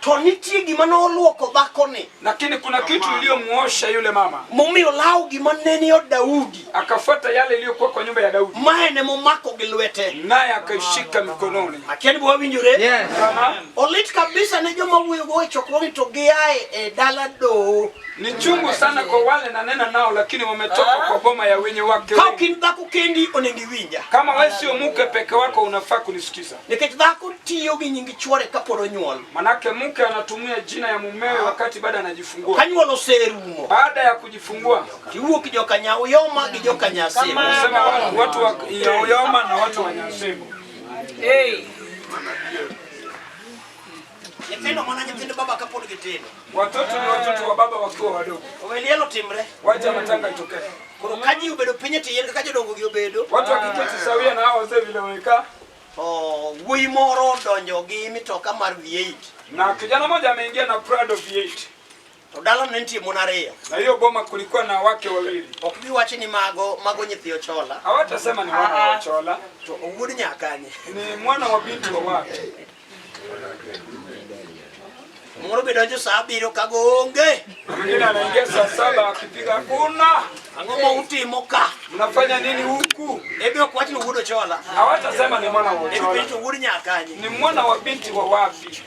To nitie gima noluoko dhakoni Lakini kuna kitu iliyomuosha yule mama, momiyo lawo gima ne ni od Daudi. akafuata yale iliyokuwa kwa nyumba ya Daudi, Mae ne momako gi lwete. naye akaishika mikononi. Akia ni be wawinjore? Yes. Kama Olit kabisa ne joma wuoyogo e chokruogni to giae e dala doho. ni chungu sana kwa wale nanena nao, lakini wametoka kwa boma ya wenye wake Ka ok wengi. in dhako kendi onego iwinja. Kama wewe sio mke peke wako, unafaa kunisikiza, Nikech dhako tiyo gi nying chuore kapod onyuol. manake mke anatumia jina ya mumewe wakati bado anajifungua. Ka nyuol oserumo, Baada ya kujifungua, tiwuok gi joka Nyauyoma gi joka Nyasemo. sema watu wa Yoyoma na watu wa Nyasembo. Hey. Nyithindo mana nyithind baba kapod gitindo. Watoto ni watoto wa baba wakiwa wadogo. Owe liel otimre. Wacha matanga itokee. Koro ka ji obedo piny e tie yien kaka jodongo gi obedo, Watu wakiketi sawia na hao wazee vile wamekaa, to wuoyi moro odonjo gi mitoka mar V8. na kijana mmoja ameingia na Prado V8, To dalano ne nitie mon ariyo. na hiyo boma kulikuwa na wake wawili. Ok bi wach ni mago nyithi Ochola, Hawatasema ni wana wa Ochola, to owuod nyakanye. ni mwana wa binti wa wapi. Moro be donjo sa abiriyo kago onge. Mwingine anaingia saa 7 akipiga hakuna. Ang'o ma utimo ka? Mnafanya nini huku? Ebe ok wach ni wuod Ochola. Hawatasema ni mwana wa Ebe Ochola, penjo to wuod nyakanye. ni mwana wa binti wa wapi.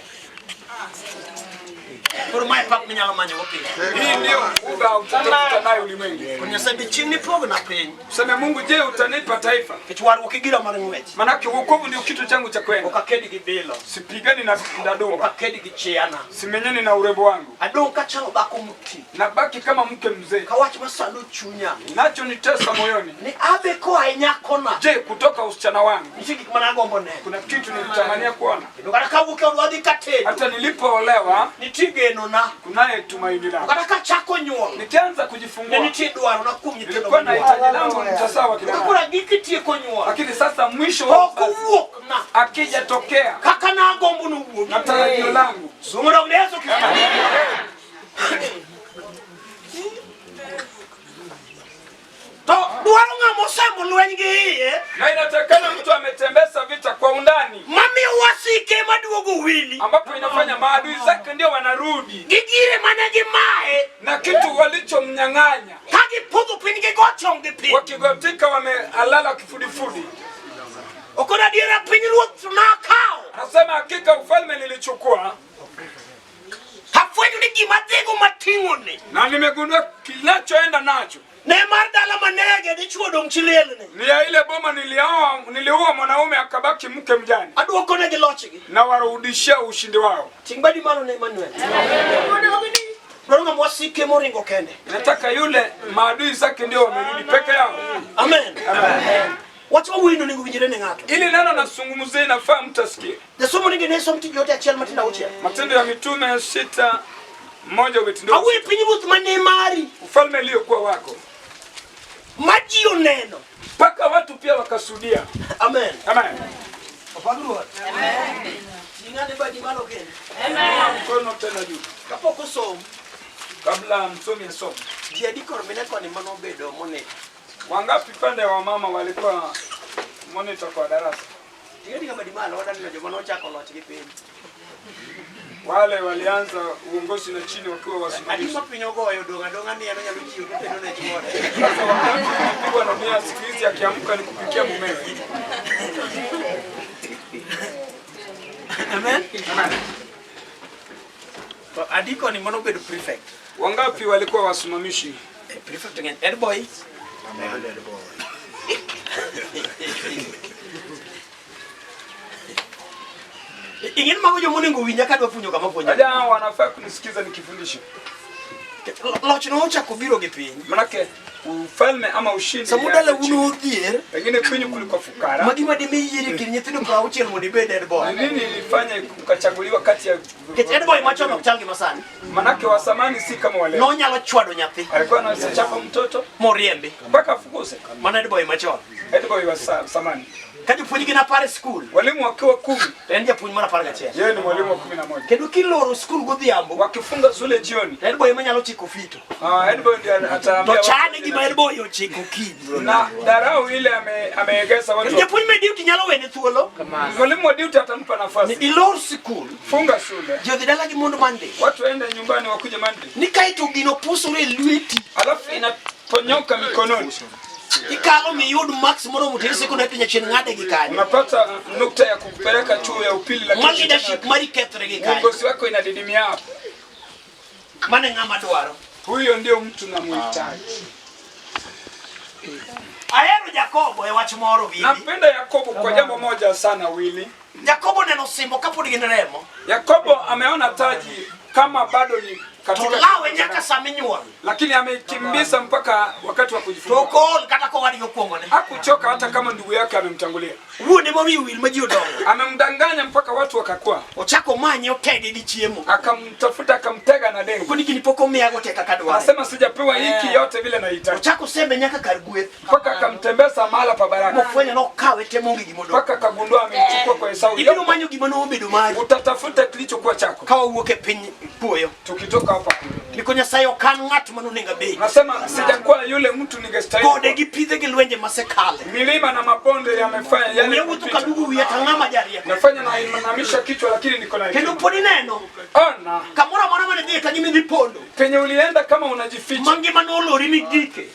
Koro mae pak minyalo manyogo piny. Hii ndio uga utatafuta nayo ulimwengu. Koro Nyasaye be chieng' nipogna piny. Useme Mungu, je, utanipa taifa? Nikech warruok e gira mar ng'wech. Manake wokovu ndio kitu changu cha kwenda. Ok aked gi bilo. Sipigani na Ok ndadumba, aked gi chiana. simenyani na urembo wangu, Adong' kachalo dhako moti. nabaki kama mke mzee. Ka wach masando chunya. Nachonitesa moyoni, Ni abe koa e nyakona. je, kutoka usichana wangu Nitie gik mane agombo neno. kuna kitu nilitamania kuona. Kendo kata kawuok e od wadhi katedo. Hata nilipoolewa Nitie genona. kunaye tumaini langu. Kata kachako nyuol. Nikianza Ne kujifungua nitie dwarona kuom nyithindo nilikuwa na manyuol. hitaji langu nitasawa Kaka kidogo, koro agik tieko nyuol. lakini sasa mwisho wa Ok uzazi owuok na. akijatokea Kaka nagombo nowuogi. na tarajio langu Somo dok ne Yesu Kristo. To dwaro ng'ama osembo lweny gi iye na inatakana mtu ametembeza vita kwa undani, mamiyo wasike maduogo wili ambapo inafanya maadui zake ndio wanarudi gi gire mane gimaye na kitu walichomnyang'anya, ka gipodho piny gigo chonggi piny. wakigotika wamealala kifudifudi. Okon adiera piny ruoth nakawo. Nasema hakika ufalme nilichukua, Afwenyo ni gima dhigo mating'oni na nimegundua kinachoenda nacho ne mar dala manege dichuo dong' chi lielni. ni ya ile boma niliua mwanaume akabaki mke mjane, Aduoko negi lochgi. na warudishia ushindi wao. Ting' badi malo ne Emmanuel. Dwaro ng'ama wasike moringo kende. Nataka yule maadui zake ndio wamerudi peke yao. Amen. Wach ma wuoyino onego winjre ne ng'ato. Ili neno nasungumzia inafaa mtu asikie. Jasomo nigi ne som tij ote achiel matindo auchiel. Matendo ya Mitume 6 Mmoja obet ndogo. Awuoyo e piny ruoth mane mari. Ufalme iliyokuwa wako. Ma ji oneno. Mpaka watu pia wakasudia. Amen. Amen. Opak Ruoth. Amen. Ting'ane badi malo kendo. Amen. Mkono tena juu. Kapok osom, Kabla msomi asome. ji adi kor mine koni manobedo monitor? Wangapi pande wa mama walikuwa monitor kwa darasa? Ting'ani badi malo wadaneno joma nochako loch gi piny. Wale walianza uongozi na chini wakiwa Adi wasimamizi. ma piny ogoyo dong' adong'a ni en onyalo chiewo to tedo ne chuore. Sasa wakati kupigwa na mia siku hizi akiamka ni kupikia mumewe. Amen. To adi koni manobedo prefect? Wangapi walikuwa wasimamishi? Eh, prefect ng'eny. Head boy. Ing'eni mago joma onego winja kadwa puonjo kama puonjo. Dada wanafaa kunisikiza nikifundisha. Loch nochako biro gi piny. Manake ufalme ama ushindi. Samo ilianza dala chini. un odhier, Pengine kwenyu kulikuwa fukara. ma gima dimi yieri e kind nyithindo 60 mondo ibed head boy. Ni nini ilifanya ukachaguliwa kati ya Nikech head boy machon ok chal gi masani. Manake wa zamani si kama wale. Nonyalo chwado nyathi Alikuwa anaweza chapa mtoto moriembi. mpaka afukuze. Mano head boy machon. Head boy wa zamani. Ka jopuonj gin 10 e skul, Walimu wakiwa 10, to en japuonj mar 11. yeye ni mwalimu wa 11. Kendo kiloro skul godhiambo, Wakifunga shule jioni, to head boy ema nyalo chiko fito. Head boy ndiye ataambia To watu chane gima head boy ochiko okinyi. na dharau ile ameegeza Kendo watu. japuonj me duty nyalo wene thuolo Mwalimu wa duty atampa ni nafasi. ilor skul, Funga shule. ji odhi dala gi mondo Monday. Watu waende nyumbani wakuje Monday. Ni kaeto gino pusore e lweti, Alafu inaponyoka mikononi. ikalo miyud marks moromo teri secondary to nyachien ng'ade gi kanyo. Unapata nukta ya kukupeleka chuo ya upili Ma lakini leadership mari kethre gi kanyo. uongozi wako inadidimia hapo. Mano e ng'ama dwaro. Huyo ndio mtu namuhitaji. Ahero Jakobo e wach moro Wili. Nampenda Yakobo kwa jambo moja sana Wili. Jakobo neno simbo kapod gin remo, Yakobo ameona taji kama bado ni to katika lawe nyaka sama inyuol. lakini amekimbiza mpaka wakati wa To kujifungua. ok ool kata kowadgi okuongone. Hakuchoka hata kama ndugu yake amemtangulia. Wuone ma wiye wil ma ji odongo. Amemdanganya mpaka watu wakakua. Ochako manye otege gi chiemo. Akamtafuta akamtega na dengu. Koni gini pok omiyago te kaka dware. Anasema sijapewa hiki yote vile nahitaji. Ochako sembe nyaka kar gweth. Mpaka akamtembeza mahala pa baraka. Mofwenyo nokawe te maonge gima odong'. Mpaka akagundua amemchukua kwa Esau. Ibiro manyo gima nobedo mari. Utatafuta kilichokuwa chako. Ka wawuok e piny puoyo. Tukitoka hapa. Ndiko Nyasaye ok an ng'at manonego abedi. Nasema sijakuwa yule mtu ningestahili. Gode gi pidhe gi lwenje masekale. Milima na mabonde yamefanya yale. Omiyo awuotho kaduogo wiya to ang'ama jarieko. Nafanya na inamisha kichwa lakini niko na Kendo hekima. pod ineno Ona kamoro amora mane dhiye ka gima idhi pondo. penye ulienda kama unajificha. Mangima nolori migike.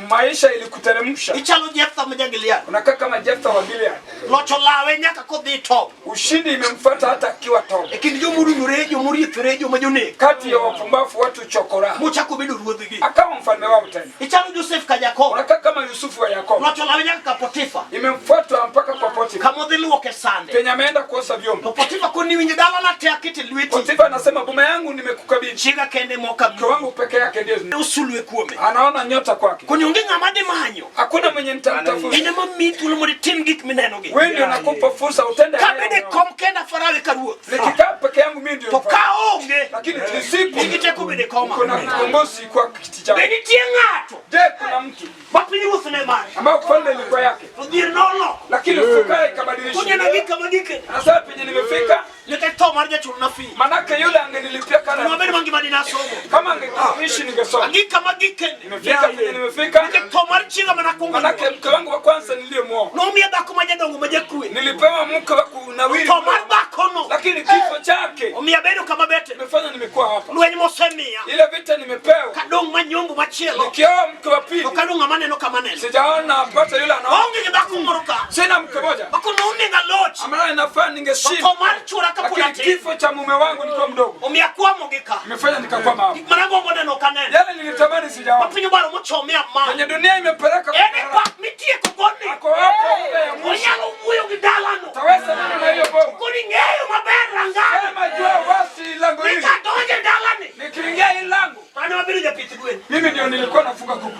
Maisha ilikuteremsha. Ichalo Jeftha ma ja-Gilead. Unakaa kama Jeftha wa Gilead. Loch olawe nyaka kodhi Tob. Ushindi imemfuata hata akiwa Tob. E kind jomorunore, jomoriethore, joma jonek. Kati ya wapumbavu watu chokora. Mochako bedo ruodhgi. Akawa mfalme wao tena. Ichalo Josef ka Jakobo. Unakaa kama Yusufu wa Yakobo. Loch olawe nyaka ka Potifa. Imemfuata mpaka kwa Potifa. Kama odhi luoke sande. Penye ameenda kuosha vyombo. To Potifa koni winjo dalana te akete lweti. Potifa anasema boma yangu nimekukabidhi. Chiega kende moka Mke wangu peke yake ndiye. Osulwe kuome. Anaona nyota kwake. Koni onge ng'ama dhi manyo. Hakuna mwenye nitamtafuta. In ema miyi thuolo mondo itim gik minenogi. Wewe ndio nakupa fursa utende. Kabedo e hayo. kom kenda Farao ka ruoth. Nikikaa peke yangu mimi ndio. To mfalme. ka onge, Lakini nisipo nigi teko bedo e koma. kuna kiongozi kwa kiti changu. Be nitie ng'ato Je, kuna mtu ma piny ruoth ne mare ambaye ufalme ilikuwa yake to dhier noloko. lakini fukara ikabadilisha. Koneno gi kama gike. Anasema penye nimefika, Nikech tho mar jachulna fee. manake yule angenilipia kara, Nwabed mangima dina somo. kama angeniishi ningesoma. Ang'i kama gikene. Nimefika penye nimefika, Nikech tho mar chiega mana kuongo. manake mke wangu wa kwanza niliyemuoa Nomiya dhako ma jadongo ma jakwe. nilipewa mke wa kunawiri, Tho mar dhakono lakini kifo chake omiya abedo kama bete. imefanya nimekuwa hapa. Lweny mosemiya. Ile vita nimepewa, Kadong' manyombo machielo. nikioa mke wa pili To kadong' ng'ama neno kama neno. sijaona pata yule anaoa. Aonge gi dhako moro ka. Sina mke moja Mako nonego aloch. ambaye inafaa To ningeshinda, tho mar chuora kapod lakini atin. kifo cha mume wangu nikiwa mdogo Omiya akwamo gi ka. imefanya nikakwama hapa. Gik mana gombo neno ok aneno. Yale nilitamani sijaona, Ma piny obaro mochomea kwenye malo. dunia imepeleka En e pak mitieko goni. ako hapo ile ya mwisho. Onyalo wuoyo gi dalano. Taweza nini na hiyo boma? Koni ng'eyo maber rangani. Sema jua wasi lango hili, Nikadonjo e dalani. nikiingia hii lango, To an ema abedo japith gwen. mimi ndio nilikuwa nafuga kuku.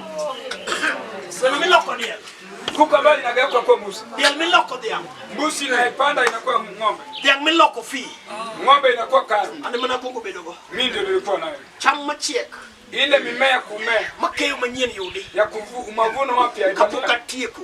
Gweno miloko diel. Kuku ambayo inageuka kuwa mbuzi. Diel miloko dhiang'. Mbuzi inayepanda inakuwa ng'ombe. Dhiang' miloko fi. Ng'ombe inakuwa karu. An ema nakwongo bedogo. Mimi ndio nilikuwa nayo. Cham machiek. Ile mimea kumea Makeyo manyien yudi. ya mavuno mapya Kapok atieko.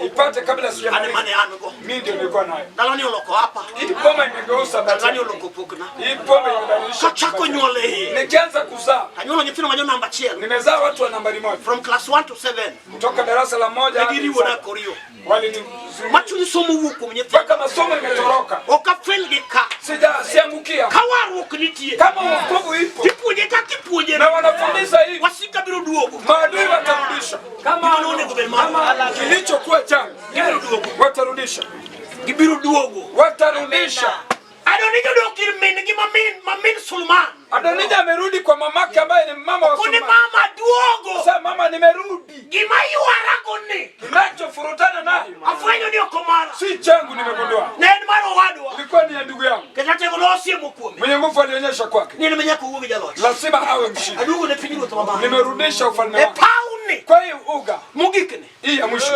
ipate kabla An ema sijamaliza. ne an go. Mimi ndio nilikuwa nayo. Ndaloni oloko hapa. Hii boma imegeuza Ndaloni bati. oloko pokna. Hii boma imebadilisha. Kachako nyuol e iye. Nikianza kuzaa, Anyuolo nyithindo ma jo namba achiel. nimezaa watu wa nambari moja From class 1 to 7. kutoka darasa la moja Ne hadi giriwona saba. koriyo. Walinizunguka Machuny somo wuok kuom nyithindo. mpaka masomo imetoroka. Ok afel gi ka. Sija siangukia. Ka warruok nitie. Kama wokovu ipo Tipuonje kaka ipuonje. na wanafundisha hivi, Wasika biro duogo. maadui watarudisha Gima nonego bed mar. kilichokuwa changu, Gibiro duogo. watarudisha, Gibiro duogo. watarudisha. Adonija odok ir min gi mamin Sulman. Adonija amerudi kwa mamake ambaye ni mama wa Koni Sulemani. mama duogo. Sasa mama, nimerudi, Gima ywarago ni. kinachofurutana nayo Afwenyo ni ok mara. si changu, nimegundua Ne en mar owadwa. ilikuwa ni ya ndugu yangu. Kendo tego nosiemo kuome. Mwenye nguvu alionyesha kwake, Ni en manyaka owuog gi jaloch. lazima awe mshindi. Aduogo ne piny ruoth mamalo. Nimerudisha ufalme E wake. pawni Kwa hiyo uga mogikni. hii ya mwisho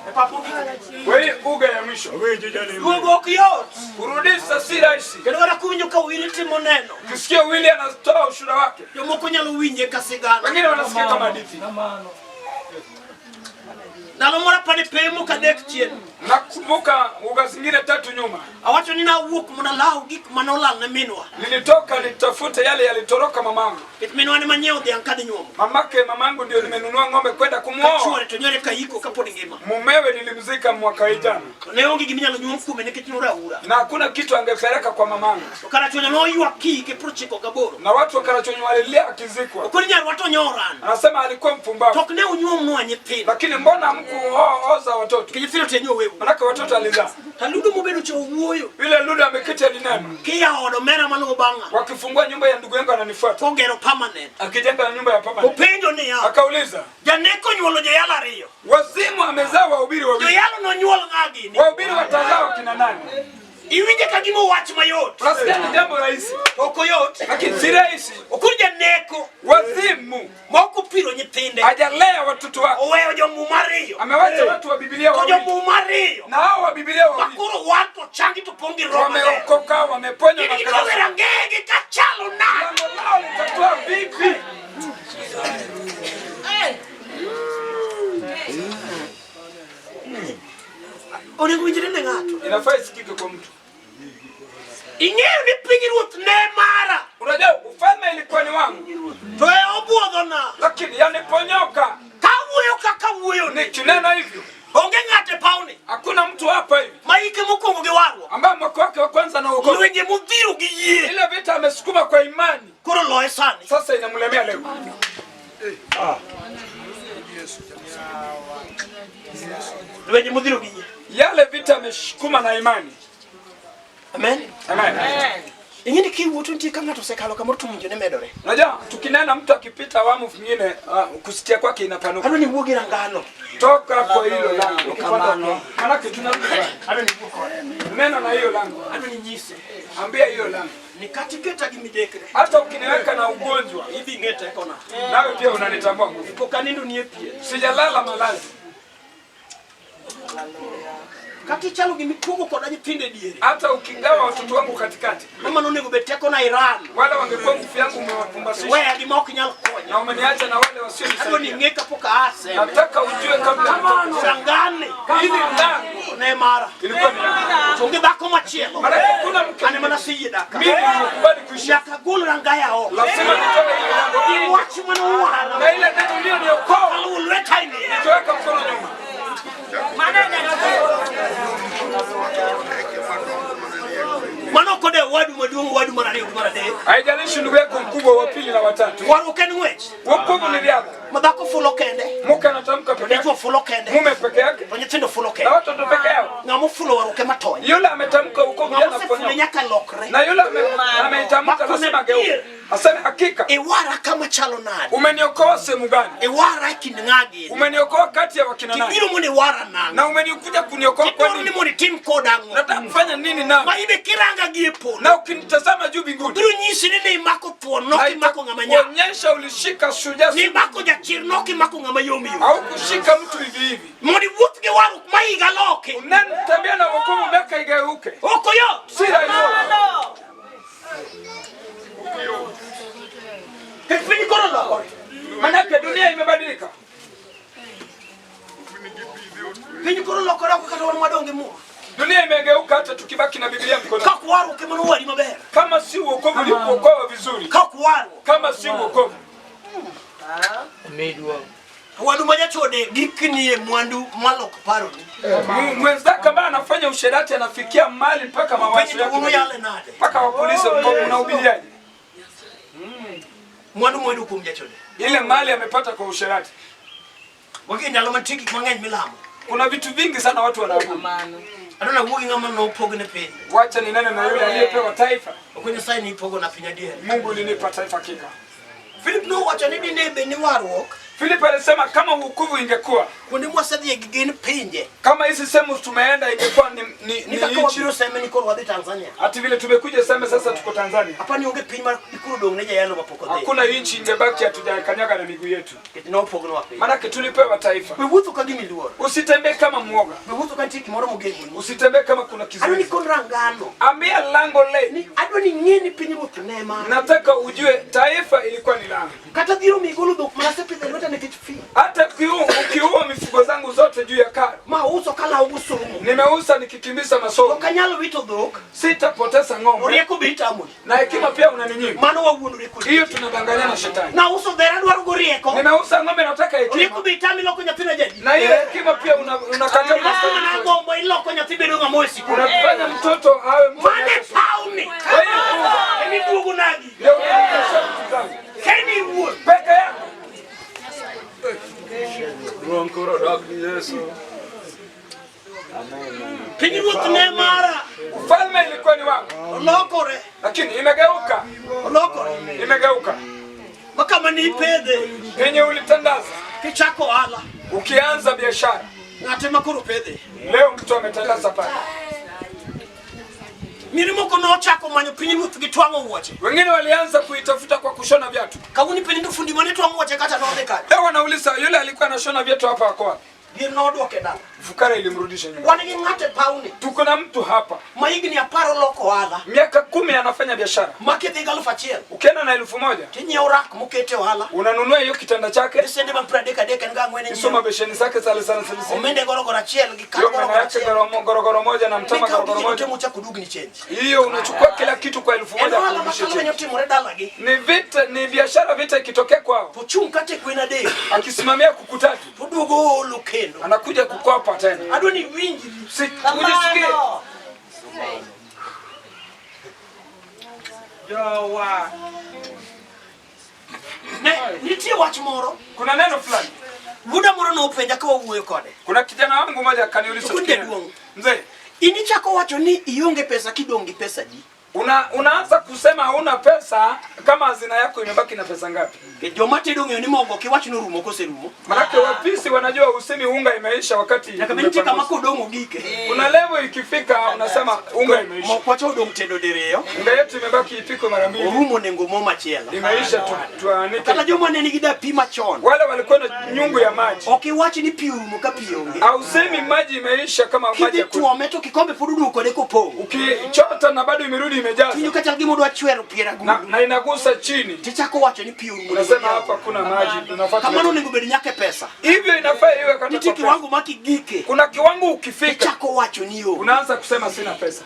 E pap mogikni. kwa hiyo uga ya mwisho Duogo ok yot. kurudisha si rahisi. Kendo kata kuwinjo ka Willy timo neno. Ukisikia Willy anatoa ushuhuda wake, Jomoko nyalo winje ka sigana. wengine wanasikia kama hadithi. Ndalo moro apani pemo kadek chien. Nakumbuka uga zingine tatu nyuma, Awacho ni nawuok mondo alaw gik manolal ne minwa. nilitoka nitafute yale yalitoroka mamangu. Nikech minwa ne manyiewo dhiang' kadhi nyuomo. Mamake mamangu ndio nimenunua ng'ombe kwenda Ka kumwoa. chuore to nyore kayiko kapod ngima. Mumewe nilimzika mwaka jana, To ne onge giminyalo nyuom kuome nikech noraura. na hakuna kitu angepeleka kwa mamangu, To Karachuonyo noywak kiike 98. na watu wa Karachuonyo walilia akizikwa. Okoni nyarwa to nyoran. Anasema alikuwa To mpumbavu, ok ne unyuomnwa nyithindo. lakini mbona hamkuoza watoto? Nikech nyithindo te nyowewu. Manake watoto alizaa. Taludo mobedo cha owuoyo. Yule Ludo ameketi alinena, Kiyawo od omera maluwo bang'a. wakifungua nyumba ya ndugu yangu ananifuata, Kogero permanent. akijenga nyumba ya papa. Openjo niya. Akauliza, Janeko onyuolo joyalo ariyo. wazimu amezaa wahubiri wawili, Joyalo nonyuol ng'a gini? wahubiri watazaa wakina nani? Iwinje ka gima owach mayot. Unasikia ni jambo rahisi, To ok oyot. lakini si rahisi. Okoni janeko Wazimu ma ok opiro nyithinde. hajalea watoto wake, Oweyo jomuma ariyo. amewacha watu wa Biblia To wawili, jomuma ariyo. na hao wa Biblia Ma wawili koro war to changi to pong' gi roho maler. wameokoka, wameponywa Gin na gidwogo kanisa. rangegi kachalo nade? Lango lao litatoa vipi? Onego winjre ne ng'ato. Inafaa isikike kwa mtu. Ing'eyo ni piny ruoth ne mara. Unajua ufalme ilikuwa ni wangu, To e obuodhona. lakini yaniponyoka. Kawuoyo kaka wuoyo ni. Nikinena hivyo, Onge ng'ato e pawni hakuna mtu hapa hivi ma ike mokwongo gi warruok. ambaye mwaka wake wa kwanza na wokovu, Lwenje modhiro gi yie. ile vita amesukuma kwa imani, Koro loye sani. sasa inamlemea leo. Lwenje modhiro gi yie. Yale vita amesukuma na imani. Amen. Amen. Ing'e ni kiwuotho nitie ka ng'ato osekalo kamoro to winjo ne medore. Unajua tukinena mtu akipita awamu nyingine kusikia kwake inapanuka. Adwa ni wuog gi rangano. Toka kwa hilo lango. Kamano. Manake tunarudi pale. Adwa ni wuog kode. Nena na hiyo lango. Adwa ni nyise. Ambia hiyo lango. Ni kata iketa gi midekre. Hata ukiniweka na ugonjwa, Idhi ing'e tekona. nawe pia unanitambua nguvu. Pok anindo ni e pien. Sijalala malazi. Kata ichalo gima ikuogo koda nyithindo e diere. Hata ukigawa watoto wangu katikati, Mama nonego bed tekona Iran. wale wangekuwa nguvu yangu umewapumbasisha Weya gima ok nyal konyo. na umeniacha na wale Adwa ni wasionisaidia. ing'e kapok aaseme. Nataka ujue kabla Rangani hili lango ne mara. ilikuwa ni lango. To onge dhako machielo. Maanake kuna mke An ema naseyie daka. mimi nimekubali kuishi, Nyaka agol rangaya oko. lazima nitoe hili lango Gi wach mane uwara. na ile neno ulioniokoa Aluwo lweta e ng'eya. nikiweka mkono nyuma. Mano ok odewo owadu maduong', owadu mar ariyo gi mar adek. Haijalishi ndugu yako mkubwa wa pili na watatu. Warruok en ng'wech. Wokovu ni riadha. Ma dhako fulo kende. Mke anatamka peke yake, Dichuo fulo kende. mume peke yake To nyithindo fulo na kende. watoto peke yao. Ng'ama ofulo warruok ema tony. Yule ametamka wokovu Ng'ama jana osefule kuponyoka, nyaka lokre. na yule ameitamka Makone lazima ageuke, adier. aseme hakika. Hakika Iwara kama chalo nade? umeniokoa sehemu gani? Iwara e kind ng'a gini? Umeniokoa kati ya wakina nani? Tibiro mondo iwara nang'o? Na umenikuja kuniokoa kwa Tidwaro ni nini? mondo itim koda ang'o? Unataka kufanya nini nami? Ma ibe kiranga gi e polo. Na ukinitazama juu mbinguni, Biro nyisi ni ne imako thuon, na nok imako ng'ama nyap. itakuonyesha ulishika shujaa, Ni imako jachir, nok imako ng'ama yom yom. au kushika mtu hivi hivi. Mondo iwuoth gi warruok ma higa loki. Unanitembea na wokovu miaka igeuke, Ok oyot. si rahisi. Nikech piny koro olokore. Manake dunia imebadilika. Piny koro olokore ok kata wan madonge muma. Dunia imegeuka hata tukibaki na Biblia mkononi. Ka ok warruok ema nowari maber. Kama si wokovu ulikuokoa vizuri, Ka ok warruok. kama si wokovu. Wadu ma jachode gikni e mwandu malok paroni. Mwenzako ambaye anafanya usherati anafikia mali mpaka mawazo Penj to yake, unu yale nade. mpaka wapolisi mnahubiriaje? Mwandu moyudo kuom jachode. Ile mali amepata kwa usherati. Wagi ndalo mantie gik mang'eny milamo. Kuna vitu vingi sana watu wanaabudu. Adwa nawuo gi ng'ama nopogne piny. Wacha ninene na yule aliyepewa taifa. Ok Nyasaye nipogona piny adier. Mungu ulinipa taifa kika. Philip nowacho ni dine bed ni warruok Philip alisema kama wokovu ingekuwa kuonde mwasedhiye gi gin pinje. kama hizi sehemu tumeenda ingekuwa ni Ni kaka nchi. wabiro Seme ni koro wadhi Tanzania. Hata vile tumekuja Seme sasa tuko Tanzania. Apa ni onge piny ma koro dong' ne jayalo mapok odhi. Hakuna nchi ingebaki hatujakanyaga na miguu yetu. Nikech nopognwa piny. Maanake tulipewa taifa. We wuotho ka gima iluoro. Usitembee kama mwoga. We wuotho ka nitie gimoro mogeng'oni. Usitembee kama kuna Adwa ni kizuizi. kon rangano. Ambia lango le. Ni adwa ni ing'e ni piny ruoth ne mara. Nataka ujue taifa ilikuwa ni lango. Kata dhiro migolo dhok mana asepidho e lweta nikech fi. Hata ukiua mifugo zangu zote juu ya karo, Ma uso kalawo go somo. nimeuza nikikimbiza masomo, Ok anyal wito dhok. sitapoteza ng'ombe Rieko be itamori. na hekima pia unaninyima. Mano wawuondore kodi. Hiyo tunadanganyana na shetani. Nauso dher adwaro go rieko. Nimeuza ng'ombe, nataka Rieko hekima, be itami loko nyathina jadi. na hiyo hekima pia unakataa. Ilaso mana gombo iloko nyathi bedo ng'ama oe sikul. Unafanya mtoto awe mtu Mane pawni. Kwa hiyo Emiduogo nagi. ndio unarudisha vitu zangu Keni iwuon. peke yako. Duong' koro dok ni Yesu. Piny ruoth ne mara. Ufalme ilikuwa ni wangu, Olokore. lakini imegeuka, Olokore. imegeuka. Ma kama ni ipedhe. Penye ulitandaza, Kichako ohala. ukianza biashara Ng'ate ma koro pedhe. leo, mtu ametandaza pale. Mine moko nochako manyo piny ruoth gi twang'o wuoche. Wengine walianza kuitafuta kwa kushona viatu. Kawuono penjo ni fundi mane twang'o wuoche kata nodhi kanye. Leo wanauliza yule alikuwa anashona viatu hapa ako wapi? Dhier nodwoke dala. Fukara ilimrudisha nyuma. Wan gi ng'ato e pawni Tuko na mtu hapa ma higni apar oloko ohala miaka 10 anafanya biashara. ma kidhi gi 1000 Ukienda na 1000 tinyiewo rak mokete ohala unanunua hiyo kitanda chake, gi sende ma 33 en ga ang'wen isoma inyiewo besheni zake sale sana sale. omende gorogoro achiel gi kar Hiyo meno gorogoro yake achiel gorogoro moja na mtama mikawo gorogoro gigi duto moja. mochako dugni change Hiyo unachukua kila kitu kwa en 1000 ohala kurudisha makalo chini. manya timore dalagi Ni vita, ni biashara vita ikitokea kwao. to chung' kata gwen adek Akisimamia kuku tatu, toduogo oolo kendo anakuja kukopa tena. adwa ni iwinjri Si ujisikie ne nitie wach moro kuna neno fulani. wuoda moro nopenja ka wawuoyo kode Kuna kijana wangu mmoja akaniuliza, Tukunde tukienda. duong'. Mzee, in ichako wacho ni ionge pesa kidong' gi pesa di unaanza kusema hauna pesa kama hazina yako imebaki na pesa ngapi? Joma tedo ong'eyo ni mogo kiwach norumo koserumo Manake wapisi wanajua usemi unga imeisha wakati nyaka bed nitie kama umepangusa. kodong' ogike Kuna level ikifika unasema unga imeisha. mok wacha odong' tedo diriyo Unga yetu imebaki ipikwe mara mbili. orumo nengo mo machielo Imeisha tuanike. kata joma ne nigi dapi machon Wale walikuwa na nyungu ya maji. ok iwach ni pi orumo ka pi onge Hausemi maji imeisha kama maji kidhi ya kunywa. tuome to kikombe pod oduogo kode kopong' Ukichota na bado imerudi imejaza winjo ka chal gima odwa chwero pier na, agulu na inagusa chini. tichako wacho ni pi orumo Unasema hapa kuna maji, tunafuata. kamano onego bed nyaka e pesa Hivyo inafaa iwe katika nitie pesa. kiwango ma kigike Kuna kiwango ukifika tichako wacho ni onge unaanza kusema sina pesa.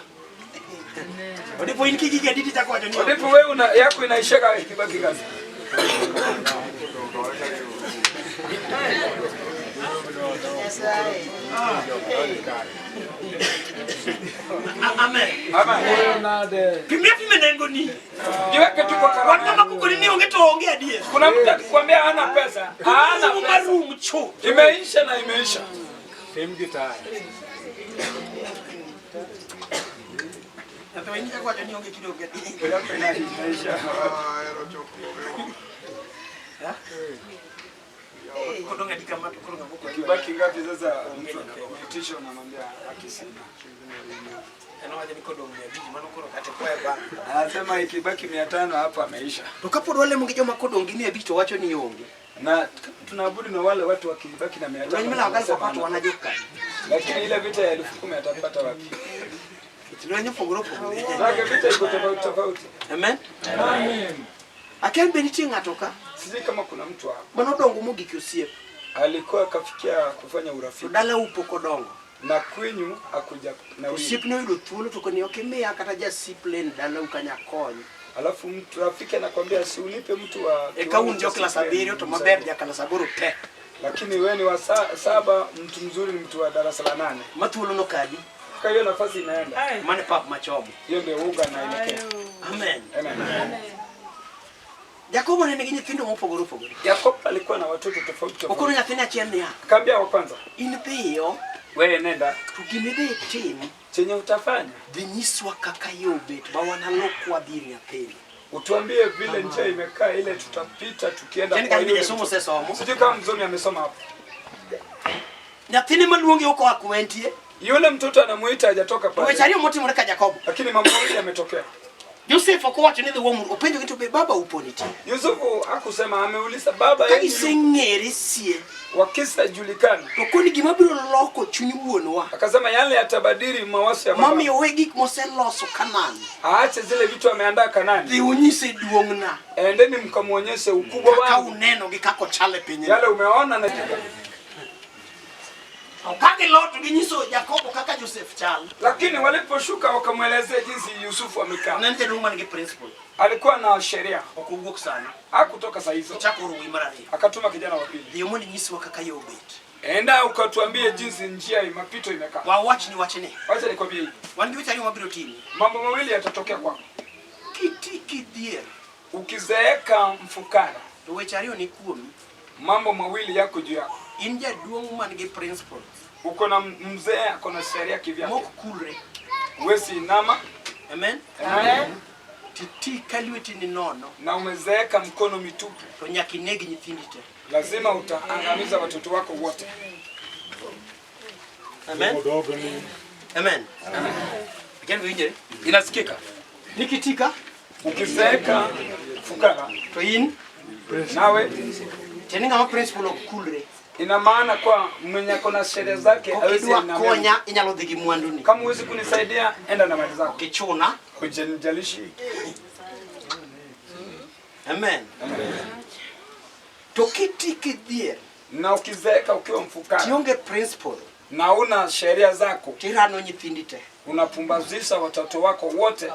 odipo in kigike adi tichako wacho ni onge Ndipo wewe una yako inaishika ikibaki kazi. Amen Amen. pimia pime nengoni Jiweke tu kwa wan karama. ng'ama kokoni ni onge to onge adier Kuna mtu akikwambia hana pesa, hana Rumo pesa. marum chuth Imeisha na imeisha. Tim gi taya. Nyathi in ichako wacho ni onge kido onge adier Yako imeisha. Kibaki ngapi sasa mtu akiitisha unamwambia akisema. Anasema ikibaki 500 hapo ameisha. To kapod walemo gi joma kodong' gi 500 to wacho ni onge. Na tunaabudu na wale watu wakibaki na 500. Lweny milawo ka pato wan ajoka. Lakini ile vita ya 10,000 atapata wapi? Lweny opogore opogore. Maana vita iko tofauti tofauti. Amen. Amen. Akia be nitie ng'ato ka Sijui kama kuna mtu hapa manodongo mogik e osiep alikuwa kafikia kufanya to urafiki dalau pok odongo. na kwenyu akuja na wewe. Osiepne oyudo thuolo to koni ok imiya kata jasiplen dalau kanyakony. Alafu mtu rafiki anakwambia si unipe mtu wa Eka kiwango un cha jo klas CPN, 7 to maber ja klas 8 te. Lakini wewe ni wa 7, mtu mzuri ni mtu wa darasa la 8. Ma thuolo nokadi Kwa hiyo nafasi inaenda. mane pap machomo. Hiyo ndio uga naelekea. Amen. Amen. Jakobo ne nigi nyithindo mopogore opogore. Yakobo alikuwa na watoto tofauti Okono tofauti. nyathine achiel niya, Kambia wa kwanza, in dhiyo wewe nenda to gimidhi itim chenye utafanya dhi nyiswa kaka yo obet ma wanalok wadhi ir nyathini. utuambie vile njia imekaa ile tutapita tukienda Yaani kwa kama yule jasomo mtu. osesomo. Sijui kama msomi amesoma hapo. Nyathine maluonge ok oa kuma entie. Yule mtoto anamuita hajatoka To weche pale. ariyo motimore ka Jakobo. Lakini mambo mawili yametokea. Joseph ok owacho ni dhi uom openjogi to be baba upo nitie. Yusufu hakusema, ameuliza baba Ka yenu giseng'ere sie wakisajulikana. to koni gima biro loko chuny wuonwa Akasema yale yatabadili mawazo ya baba. mamiyo we gik moseloso Kanaan Aache zile vitu ameandaa Kanani. dhi unyise duong'na Endeni mkamuonyeshe ukubwa kaka wangu. uneno gi kaka ochal e pinyni. Yale umeona na To ka gilot ginyiso Jakobo kaka Joseph chal. Lakini waliposhuka wakamwelezea jinsi Yusufu amekaa. Ne en jaduong' man gi principle. Alikuwa na sheria. Ok owuok sana. Hakutoka saa hizo. Ochako oro wuoyi mar ariyo. Akatuma kijana wa pili. Dhiyo mondo inyiswa kaka yo obet. Enda ukatuambie jinsi njia ya mapito imekaa. Wawachni wachni. Wacha nikwambie hivi. Wan gi weche ariyo mabiro timi. Mambo mawili yatatokea kwako. Kiti kidhier Ukizeeka mfukara, to weche ariyo ni kuomi. mambo mawili yako juu yako. In jaduong' man gi principles Uko na mzee ako na sheria kivyake. mok kulre. Huwezi inama. Amen. Amen. Titi ka lweti ni nono Na umezeeka mkono mitupu, to nyaka ineg nyithindi te. lazima utaangamiza watoto wako wote. Amen. Amen. Akia winjore. Inasikika? Nikitika Ukizeeka fukara, to in nawe tiende ng'ama principle ok kulre. ina maana kwa mwenye ako na sheria zake hawezi Okidwa inamia. konya inyalo dhi gi mwanduni. Kama huwezi kunisaidia, enda na mali zako. Kichuna. Hujanijalishi. Amen. To kiti kidhier Na ukizeeka ukiwa mfukara tionge principle na una sheria zako, tirano nyithindi te. unapumbazisha watoto wako wote,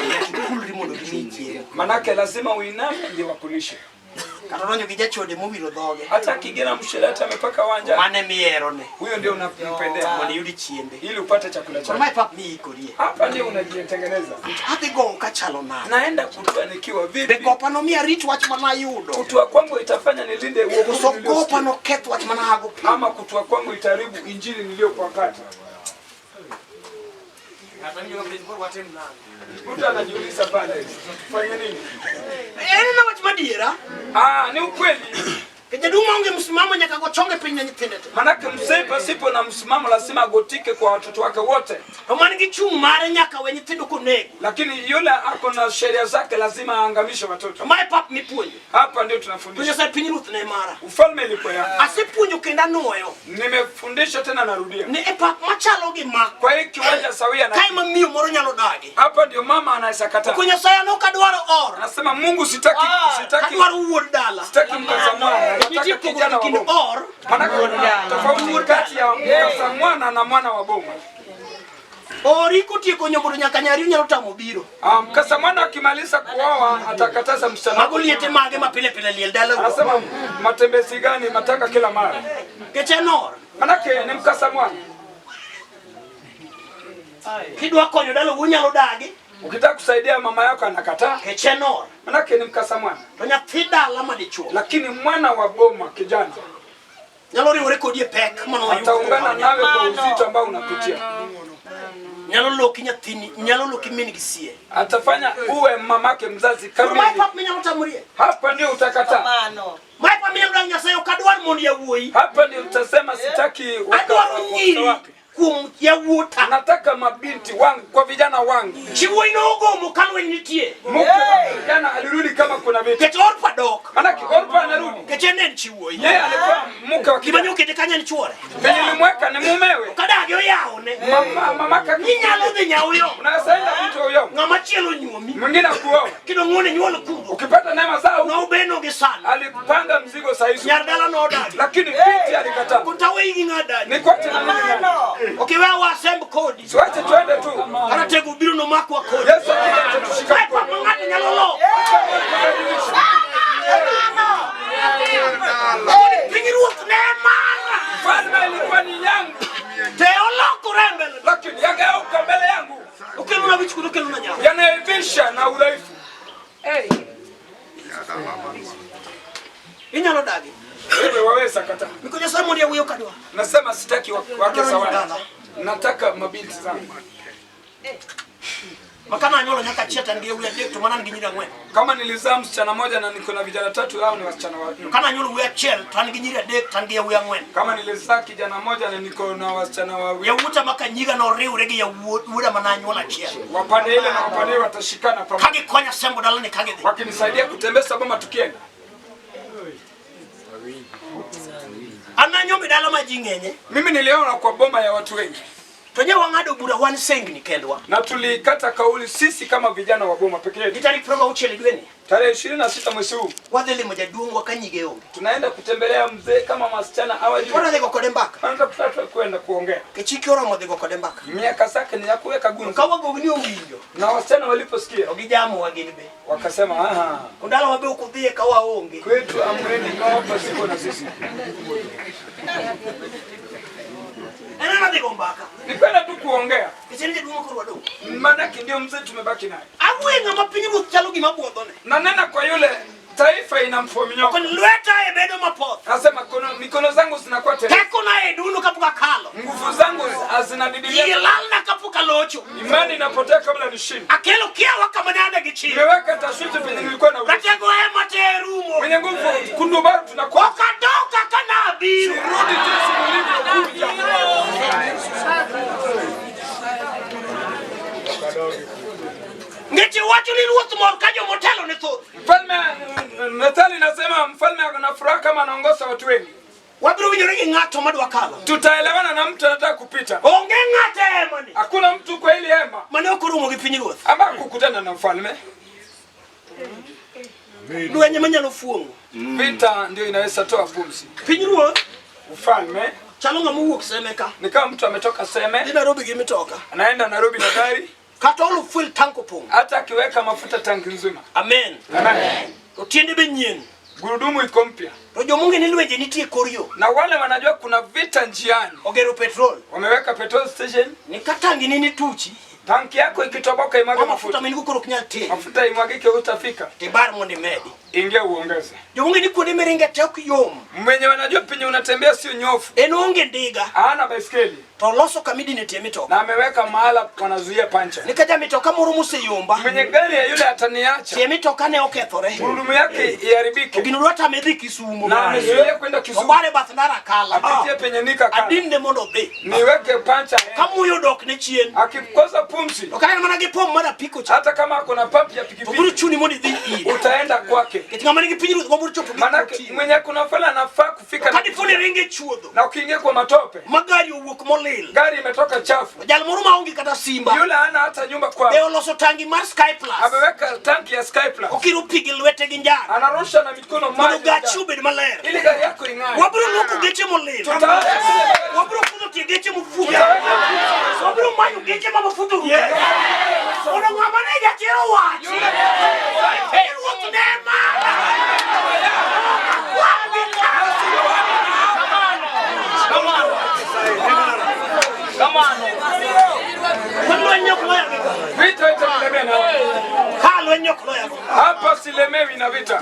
Nyaka ikulri mondo gimiyi chiemo. manake lazima uiname ndio wakulishe. Kata donjo gi jachode mowilo dhoge. Hata akigera msherati amepaka wanja, Mane mierone huyo ndio unampendea mondo iyud chiembe. ili upate chakula Koro chako. mae pap miikorie. Hapa ndio unajitengeneza. Adhi gowo kachalo nade. Naenda kutua nikiwa Be vipi? gopa nomiya arit wach manayudo. Kutua kwangu itafanya nilinde uokovu Koso gopa niliosikia, noketh wach manahago piny. ama kutua kwangu itaharibu injili niliyopakata. Mtu anajiuliza pale, tufanye nini? En na wach madiera. Ah, ni ukweli. Ke jaduong' maonge msimamo nyaka go chonge piny ne nyithinde te. Manake mzee pasipo na msimamo lazima agotike kwa watoto wake wote, To man gi chung' mare nyaka we nyithindo konego. lakini yule ako na sheria zake lazima aangamishe watoto. To mae pap mipuonjo. Hapa ndio To tunafundisha. Nyasaye piny ruoth ne mara. Ufalme ilikuwa yako. Asepuonjo kendo anuoyo. Nimefundisha tena narudia. Ni e pap machalo gi ma. Kwa hii kiwanja sawia na Kae ma miyo moro nyalo dagi. hapa ndio mama anaweza kataa. Ko Nyasaye an ok adwaro or. Anasema Mungu sitaki sitaki Adwaro wuod dala. sitaki mkaza mwana, Nitie nataka kijana pogruok wa kind boma. or Maana kuna tofauti kati ya mkaza mwana na mwana wa boma. Ori kotieko nyombo to nyaka nyari nyalo tamo biro. Ah, mkasa mwana akimaliza kuoa atakataza msichana. Mago liete mage ma pile pile liel dala. Anasema matembezi gani mataka kila mara. Kech en or. Manake ni mkasa mwana. Kidwa konyo dala unyalo dagi. Ukitaka kusaidia mama yako anakataa. Kech en or. Manake ni mkasa mwana. To nyathi dala madichuo Lakini mwana wa boma kijana nyalo riwore kodi e pek mano ataungana nawe kwa uzito ambao unapitia. Nyalo loki nyathini, nyalo loki min gi sie. Atafanya uwe mamake mzazi Koro mae kamili. pap minyalo tamrie. Hapa ndio utakataa. Mae pap minyalo dang Nyasaye ok adwar mondo yawuoyi. Hapa ndio utasema sitaki Adwaro nyiri wake. kuom yawuota. Nataka mabinti wangu kwa vijana wangu. Chi wuoyi nogomo ka lweny nitie. Mke wa kijana alirudi kama kuna vita. Nikech Orpa dok. Maanake Orpa anarudi. Nikech en en chi wuoyi. Yeye alikuwa mke wa Gima kijana. nyokete kanyo en chuore. Penye nilimweka ni mumewe. Kadagi oyawone. Mama mamake Inyalo dhi nyauyo. Unaweza enda mtu huyo. Ng'ama chielo nyuomi. Mwingine akuoa. Kendo ng'uone nyuol kuro. Ukipata neema zao Nobeno gi sana. alipanga mzigo saa hizo. Nyar dala nodagi. Lakini binti alikataa. Kuntaweyi gi ng'adani. Nikwache na mimi nani? Ok iwe wasemb kodi. Siwache tuende tu. Karatego biro nomakwa kodi. Yesu akija atatushika Mae pap mkono. ma ng'ato nyalo loko. Koni pinyruoth ne mara. Mfalme ilikuwa ni yangu, Te olokore mbele. lakini yageuka mbele yangu, Okelona wich kuot okelona nyawo. yanaibisha na udhaifu. Inyalo dagi. Wewe waweza kataa. Miko Nyasaye mondo yawuoyi ok adwar. Nasema sitaki wake sawa, nataka mabinti zangu. Makana anyuolo nyaka achiel to an gi yawuoyi adek to mana an gi nyiri ang'wen. Kama nilizaa msichana moja na niko na vijana tatu, hao ni wasichana wanne. Kana anyuolo wuoyi achiel to an gi nyiri adek to an gi yawuoyi ang'wen. Kama nilizaa kijana moja na niko na wasichana wawili, Yawuota maka nyiga noriwre gi yawuoda mana anyuolo achiel. wapande ile na wapande ile watashikana Ka pamoja, gikonya sembo dalani ka gidhi. wakinisaidia kutembeza boma tukienda. An anyombo e dala ma ji ng'enye. Mimi niliona kwa boma ya watu wengi, To nye wang'ado bura wan sengni kendwa. na tulikata kauli sisi kama vijana wa boma peke Gi yetu. tarik 26 e dweni Tarehe 26 mwezi huu wadhi limo jaduong' wa ka nyige onge. tunaenda kutembelea mzee kama wasichana hawajui. Wadwa dhi go kode mbaka. Anataka kwenda kuongea. Kech hike oromo dhi go kode mbaka. Miaka zake ni ya kuweka To gumzo, ka wagogni owinjo na wasichana waliposikia to gijamowa gin be. wakasema, aha, Kondalawa be ok udhiye ka waonge. kwetu amreni hapa siko na sisi. En ana dhi go mbaka. Ni kwenda tu kuongea, Nikech en jaduong' koro wadong'. maanake ndio mzee tumebaki naye. Awuoye ng'ama piny ruoth chalo gima buodhone. Na nena kwa yule taifa ina mfomnyoko, Kon lweta e bedo mapoth. nasema mikono zangu zinakuwa tele, Tekona e dundo kapok akalo. nguvu zangu Yie zinadidimia, lalna kapok alocho. imani inapotea kabla nishinde. Akelo kiawa kama ne ane gi chir. Nimeweka tashwishi penye nilikuwa na uwezo. Ratego ema te rumo. Mwenye nguvu kundubaru tunakuwa Ok adok kaka nabiro. sirudi jinsi nilivyokuja. Ngeche wacho ni ruoth mor ka jomotelo ne thoth. Mfalme Methali nasema mfalme ana furaha kama anaongoza watu wengi. Wabiro winjore gi ng'ato madwa kalo. Tutaelewana na mtu anataka kupita. Onge ng'ato e hema ni Hakuna mtu kwa hili hema mane ok oromo gi piny ruoth. ambaye kukutana na mfalme. Lweny ema nyalo fuong'o. Vita ndio inaweza toa pumzi. Piny ruoth Ufalme chalo ng'ama owuok Seme ka. ni kama mtu ametoka Dhi Seme Nairobi gi mitoka. anaenda Nairobi na gari, Kata olo fuel tank opong'. hata akiweka mafuta tanki nzima. Amen. Amen. To tiende be nyien. Gurudumu iko mpya, To jomong'e ni lwenje nitie e kor yo. na wale wanajua kuna vita njiani, Ogero petrol. wameweka petrol station. Ni ka tangi ni tuchi. Tanki yako ikitoboka imwage Ma mafuta mafuta, ma in go koro ok nyal teri. mafuta imwagike, utafika. Tibar mondo imedi. Ingia uongeze. Jomong'e ni kuonde miringe te ok yom. Mwenye wanajua penye unatembea sio nyofu, En onge ndiga. hana baiskeli To oloso kama idine tie mitoka. na ameweka mahala wanazuia pancha. Ni ka ja mitoka moro moseyomba. Mwenye gari ya yule ataniacha, Tie mitoka ne okethore. gurudumu yake To iharibike, gino dwa tame dhi Kisumo. na amezuia kwenda Kisumu, Obare bath ndara kala. apitie penye nika kala, Adinne mondo odhi. niweke pancha. Ka muya odok ne chien. Akikosa pumzi, To kata en mana gi pom mar apiko cha. hata kama ako na pampu ya To biro pikipiki, chuni mondo idhi ire. utaenda kwake. Nikech ng'ama nigi piny ruoth gombo chopo gi Manake oting'o. mwenye kuna fela anafaa kufika Ka dipo ni ringe chuodho. na ukiingia kwa matope, Ma gari owuok molil. gari imetoka chafu, To jal moro maonge kata simba. yule hana hata nyumba Be kwao, oloso tangi mar Sky Plus. ameweka tanki ya Sky Plus, Okiro pi gi lwete gi njara. anarusha na mikono Mondo maji gachi obed maler. ili gari yako ing'ae. Wabiro luoko geche molil. Tutaweka zile gari- Wabiro kudho tie geche mofuko. Wabiro manyo geche ma mafuta orumo. Mondo ng'ama ne jachir owachi. Piny ruoth ne mara. Akwagi ka. Kod lweny ok loya gi go. Vita itanilemea na Ka lweny ok loya go. hapa, silemewi na vita.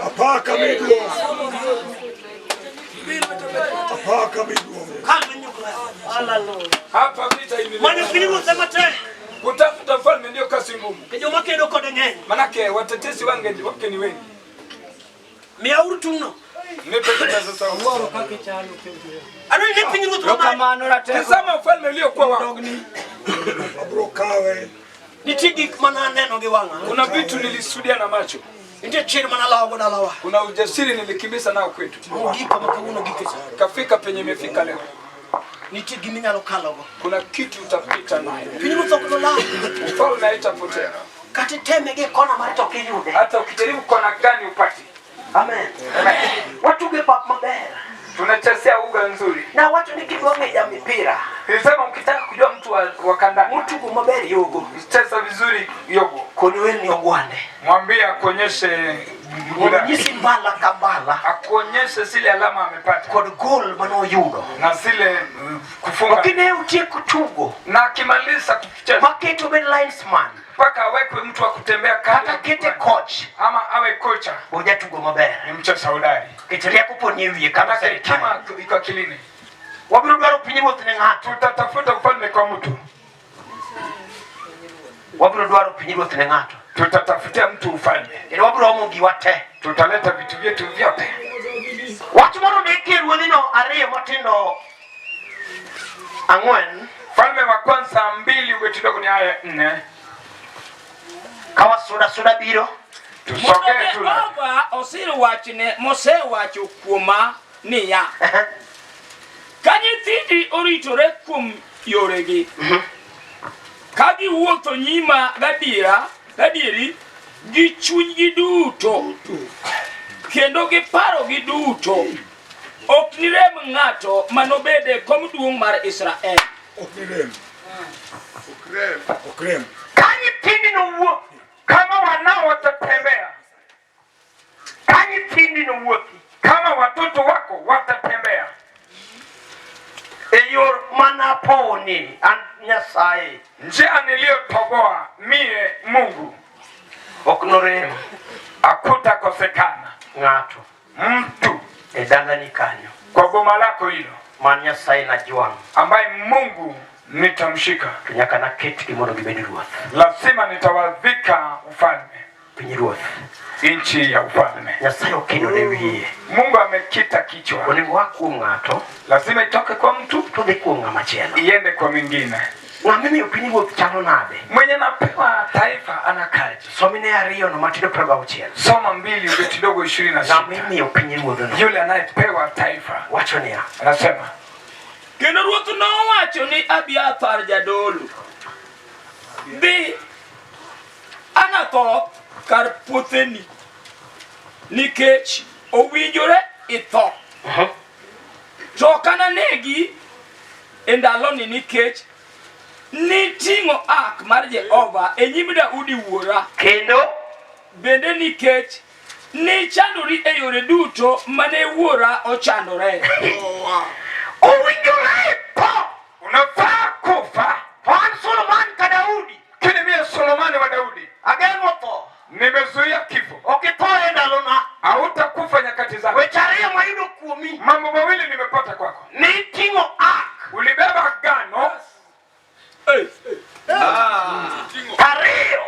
Apaka miduong'. Apaka miduong'. Ka lweny ok loya go. Hapa vita hivi. Manyo pinyruoth ema tek. Kutafuta mfalme ndio kazi ngumu. Joma kedo kode ng'eny. Manake watetezi wange wake ni wengi. Miyauru tung'no. Nipe kipaza sauti. Adwaro ni pinyruoth ma Tazama ufalme uliokuwa wako. Abro kawe. Nitie gik mana aneno gi wang'a. Kuna vitu nilishuhudia na macho. Nitie chir mana lawo dalawa. Kuna ujasiri nilikimbiza nao kwetu. Mogik kama kawuono gike cha. Kafika penye imefika leo. Nitie gima inyalo kalogo. Kuna kitu utapita nayo. Pinyruoth ok nolal. Ufalme haitapotea. Kata iteme gi kona mare to ok iyude. Hata ukijaribu kona gani upati. Amen. Watugo e pap maber. Tunachezea uga nzuri. Na wacho ni kidwa ng'e ja mipira. Nilisema mkitaka kujua mtu wa kandanda. Motugo maber yogo. Cheza vizuri yogo. Koni werni ogwande. Mwambie akuonyeshe Mondo nyisi mbala ka mbala. Akuonyeshe zile alama amepata. Kod gol manoyudo. Na zile kufunga. Lakini utieko tugo. Na akimaliza kucheza. Maketo bed linesman. Mpaka awekwe mtu wa kutembea kata kete coach. Ama awe kocha. Ojatugo maber. Ni mcheza hodari. Nikech rieko poni e wiye kama Manake hekima iko akilini. Wabiro dwaro pinyruoth ne ng'ato. Tutatafuta ufalme kwa mtu. Wabiro dwaro pinyruoth ne ng'ato. Tutatafutia mtu ufalme. Kendo wabiro omo giwa te. Tutaleta vitu vyetu vyote. Wach moro ondikie ruodhino ariyo matindo ang'wen. Falme wa kwanza 2 ubeti dogo ni aya 4. Ka wasuda suda biro. Tusogee tu. Jehova osir wachne mosewacho kuoma niya, ka nyithindi oritore kuom yoregi, ka giwuotho nyima gadiera gadieri gi chunygi duto kendo gi parogi duto, ok nirem ng'ato manobed e kom duong' mar Israel. Ok nirem. Ok rem. Ka nyithindi nowuothi. Kama wanao watatembea. Ka nyithindi nowuothi. Kama watoto wako watatembea. E yor manaponi an Nyasaye. Njia niliyotoboa mie Mungu. Ok norem. Hakutakosekana ng'ato mtu e dalani kanyo. Kwa boma lako hilo. Man Nyasaye najwang'. Ambaye Mungu nitamshika. To nyaka naketgi mondo gibed ruoth. Lazima nitawavika ufalme. Pinyruoth. Nchi ya ufalme. Nyasaye okino ne wiye. Mungu amekita kichwa. Onego oa kuom ng'ato. Lazima itoke kwa mtu. To dhi kuom ng'ama chielo. Iende kwa mwingine. Ng'ama imiyo pinyruoth chalo nade? Mwenye napewa taifa anakaje? Somine ariyo no matindo piero gauchiel. Soma 2 ubeti dogo 26. Ng'ama imiyo pinyruodhno. Yule anayepewa taifa. Wacho niya. Anasema. Kendo ruoth nowacho ni Abiathar jadolo, dhi Anathoth kar puotheni, nikech owinjore itho. To ok ananegi e ndaloni nikech niting'o ark mar Jehova e nyim Daudi wuora. Kendo bende nikech nichandori e yore duto mane wuora ochandore. Owinjore tho. Unafaa kufa. To an Solomon ka Daudi. Lakini mie Solomani wa Daudi. Ageng'o tho. Nimezuia kifo. Ok itho e ndalona. Hautakufa nyakati zangu. Weche ariyo mayudo kuomi. Mambo mawili nimepata kwako. Niting'o ark. Ulibeba agano. Ariyo.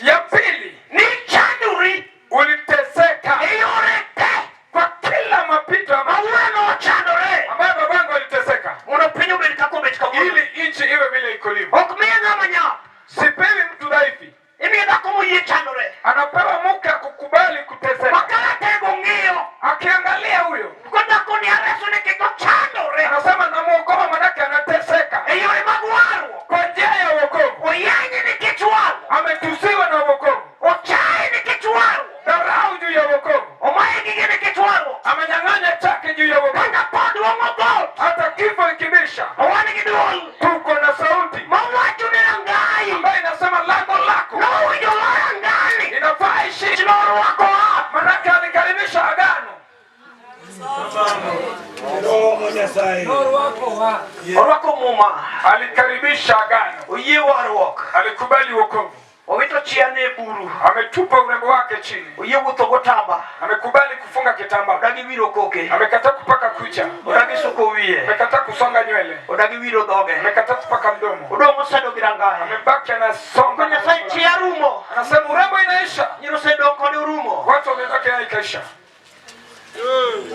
Ya pili. Nichandori. Uliteseka. E yore te. Kwa kila mapito Ma wuono ochandore. ambayo babangu aliteseka. Mondo piny obed kaka obet kawuono. Ili nchi iwe vile iko ilivyo. Ok miye ng'ama nyap. Sipewi mtu dhaifu. Imiyo dhako moyie chandore. Anapewa mke akukubali kuteseka. Makaratego ng'iyo. Akiangalia huyo. Ko dhako ni areso ni kik ochandore. Anasema namuokoa manake anateseka. E yore mag warruok. Kwa njia ya wokovu. Oyanyi nikech warruok. Ametusiwa na wokovu. Ochaye nikech warruok. Dharau juu ya wokovu. Omaye gige nikech warruok. Amenyang'anya chake juu ya wokovu. Kata tho duong'o dhoot. Hata kifo ikibisha. Wan gi duol. Tuko na sauti Mawacho ni rangai. ambayo inasema lango lako Nowinjo rangani. inafaa ishi. Norwako ark. Manake alikaribisha agano. Roho Nyasaye. Orwako muma. Alikaribisha agano. Oyie warruok. Alikubali wokovu. Owito chiane e buru. Ametupa urembo wake chini. Oyie wuotho gotamba. Amekubali kufunga kitambaa. Odagi wiro koke. Amekataa kupaka kucha. Odagi suko wiye. Amekataa kusonga nywele. Odagi wiro dhoge. Amekataa kupaka mdomo. Odong' osedo gi rangae. Amebaki anasonga. Ko Nyasaye chia rumo. Anasema urembo inaisha. Nyiro osedong' kode orumo. Watu wamebaki nayo ikaisha.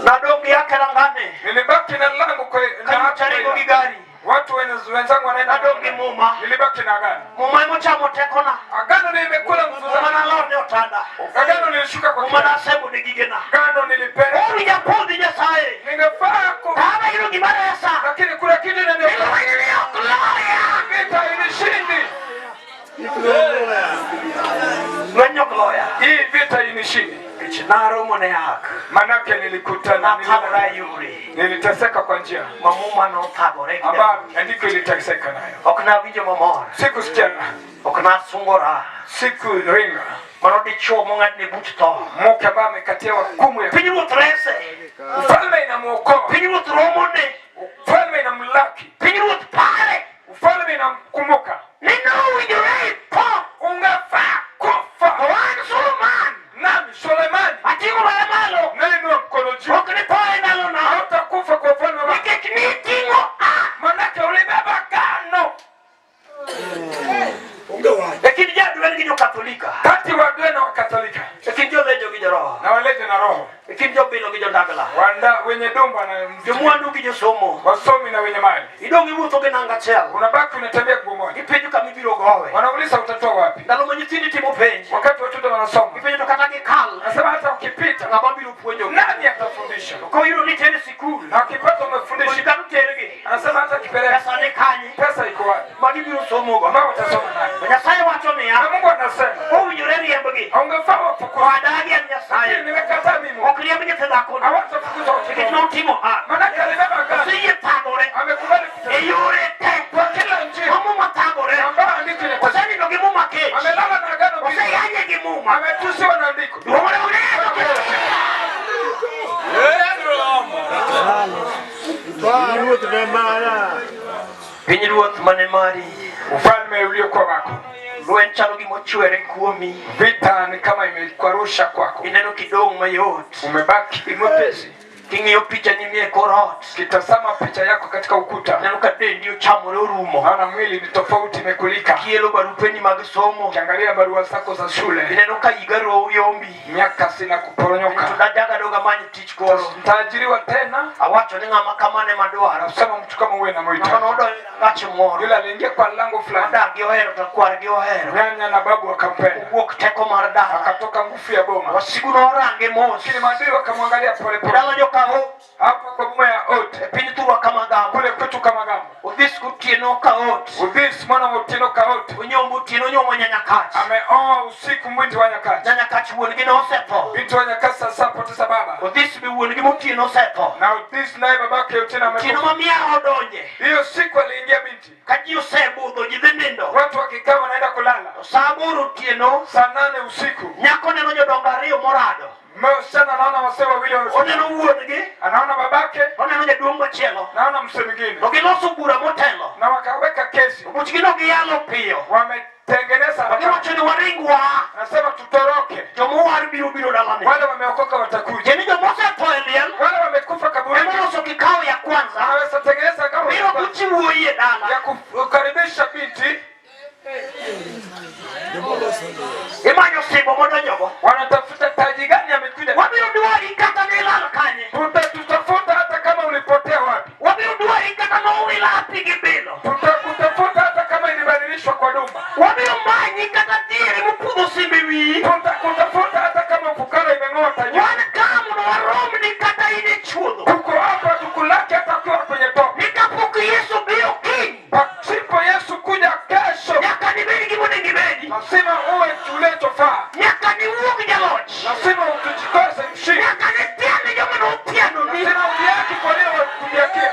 Nadong' gi yake rangane. Nilibaki na lango kwa na Kalucha ringo gi gari. Watu wenzangu wanaenda. Nadong' gi muma. Nilibaki na agano. Muma emochamo tekona. Agano limekula nguvu Muma zangu. nalor ne otanda. Agano lilishuka kwa Muma kitanda. nasemo ne gigena. Agano nilipenda. Owinjo apodhi Nyasaye. Ningefaa ku Kama yudo gima resa. lakini kuna kitu inaniokoa. Lweny ni ok loya. Vita inishindi. Lweny ok loya. Hii vita inishindi. Nikech naromo ne ak. Manake nilikutana Nathagora e yore. niliteseka kwa njia Ma muma nothagore gi ambayo andiko iliteseka nayo. Ok nawinjo mamor. Sikusikia, Ok nasungora. sikuringa. Mano dichuo mong'adne buch tho. Mke ambaye amekatia hukumu ya Pinyruoth rese. ufalme inamuokoa, Pinyruoth romone. ufalme inamlaki, Pinyruoth pare. ufalme inamkumbuka. Ni nowinjore itho. Ungefaa kufa. To an Suleman. Nami Sulemani Ating'o bada malo. nainua mkono juu, Ok nitho e ndalona. hautakufa kwa ufalme wako, Nikech niting'o a. manake ulibeba agano Onge wach. E kind jadwen gi jokatholika. kati wa Adwe na Wakatolika E kind jolejo gi joroho. na waleje na roho E kind jobilo gi jodagla. wanda wenye dumba na mziki, Jomwandu gi josomo. wasomi na wenye mali. Idong' iwuotho gi nanga achiel. Unabaki unatembea nguo moja, Gipenjo kama ibiro gowe. wanauliza utatoa wapi? Ndalo ma nyithindi timo penj. Wakati watoto wanasoma, Gipenjo to kata gikal. nasema hata ukipita, Ng'ama biro puonjogi. nani atafundisha? Koyudo ni ter e sikul. Na ukipata umefundisha, Mondo kata otergi. anasema hata akipeleka Pesa ni kanye. pesa iko wapi? Ma gibiro somogo. Ambao watasoma nani? To Nyasaye wacho Na niya. Mungu anasema Owinjore riembgi. ungefaa To wafukuzwe, adagi an lakini Nyasaye. nimekataa mimi, Ok riemb nyithi dhako. hawatafukuzwa watoto Nikech wangu. notimo a. Manake alibeba agano, Oseyie thagore. amekubali E kuteseka yore te. kwa kila njia Ma muma thagore. ambayo andiko inateseka. Osenindo gi muma kech. Amelala na agano mbili, Oseyanye gi muma. ametusiwa na andiko. Duong' ne oneno. Ruoth ne mara. Pinyruoth mane mari. Ufalme uliokuwa wako, Lweny chalo gima ochwere kuomi. vita ni kama imekwarusha kwako, Ineno kidong' mayot. umebaki mwepesi. King'iyo picha ni mie kor ot. Kitazama picha yako katika ukuta, Ineno ka dendi ochamore orumo. naona mwili ni tofauti, imekulika. Kielo barupeni mag somo. Ukiangalia barua zako za shule, Ineno ka higa yombi. miaka sina To kuporonyoka, dajaga dog amany tich koro. ntaajiriwa tena. Awacho ni ng'ama kamano ema dwaro. Anasema mtu kama huyu Ng'ama namhitaji. nodonjo e rangach moro. Yule aliingia kwa lango fulani, Odak gi ohero to kwar gi ohero. nyanya na babu wakampenda, Owuok teko mar dala. akatoka nguvu ya boma, Wasigu norange mos. lakini maadui wakamwangalia polepole. Dala joka ot. Hapa kwa boma ya ot E piny thurwa Kamagambo. kule kwetu Kamagambo, Odhis gotieno ka ot. Udhis mwana wa Otieno Kaot Onyombo otieno onyomo nyanyakach. ameoa usiku mwinti wa nyakati. Nyanyakach wuon gi nosetho. Binti wa nyakati sasa poteza baba, Odhis be wuon gi motieno osetho. na Udhis naye babake Otieno Otieno amekufa. ma miaha odonje. Hiyo siku aliingia binti, Ka ji osebudho ji dhi nindo. watu wakikaa wanaenda kulala To sa aboro otieno saa 8 usiku, nyako neno jodongo ariyo morado. msichana anaona wasee wawili wamefika, Oneno wuon gi, anaona babake, oneno jaduong' machielo. naona msee mwingine, To giloso bura motelo. na wakaweka kesi, To buchgi no giyalo piyo. wametengeneza To haraka. giwacho ni waringwa. Anasema tutoroke, Jomowar biro biro dalane. wale wameokoka watakuja, Tieni jomosetho e liel wale wamekufa kaburini emoloso kikao ya kwanza anaweza tengeneza ngao biro buchi wuoyi e dala. ya kukaribisha binti. Imanyo osimbo modonjogo. Wanatafuta taji gani amekuja, Wabiro dwari kata ne ilal kanye. tutakutafuta hata kama ulipotea wapi, Wabiro dwari kata nowilapi gi bilo. tutakutafuta hata kama ilibadilishwa kwa dumba, Wabiro manyi kata diere mopudho osimbo e wiyi. tutakutafuta hata kama fukara imeng'oa taji. Wan ka mondo waromni kata in e chuodho. Tuko hapa tukulaki hata ukiwa kwenye tope. Ni kapok Yesu biro kiny. Pasipo Yesu kuja kesho, Nyaka nibed gima onego ibedi. lazima uwe ulichofaa, Nyaka niwuog jaloch. lazima utujikose mshindi, Nyaka nitiane joma notianoni. lazima ujiaki kwa lile walikujiakia,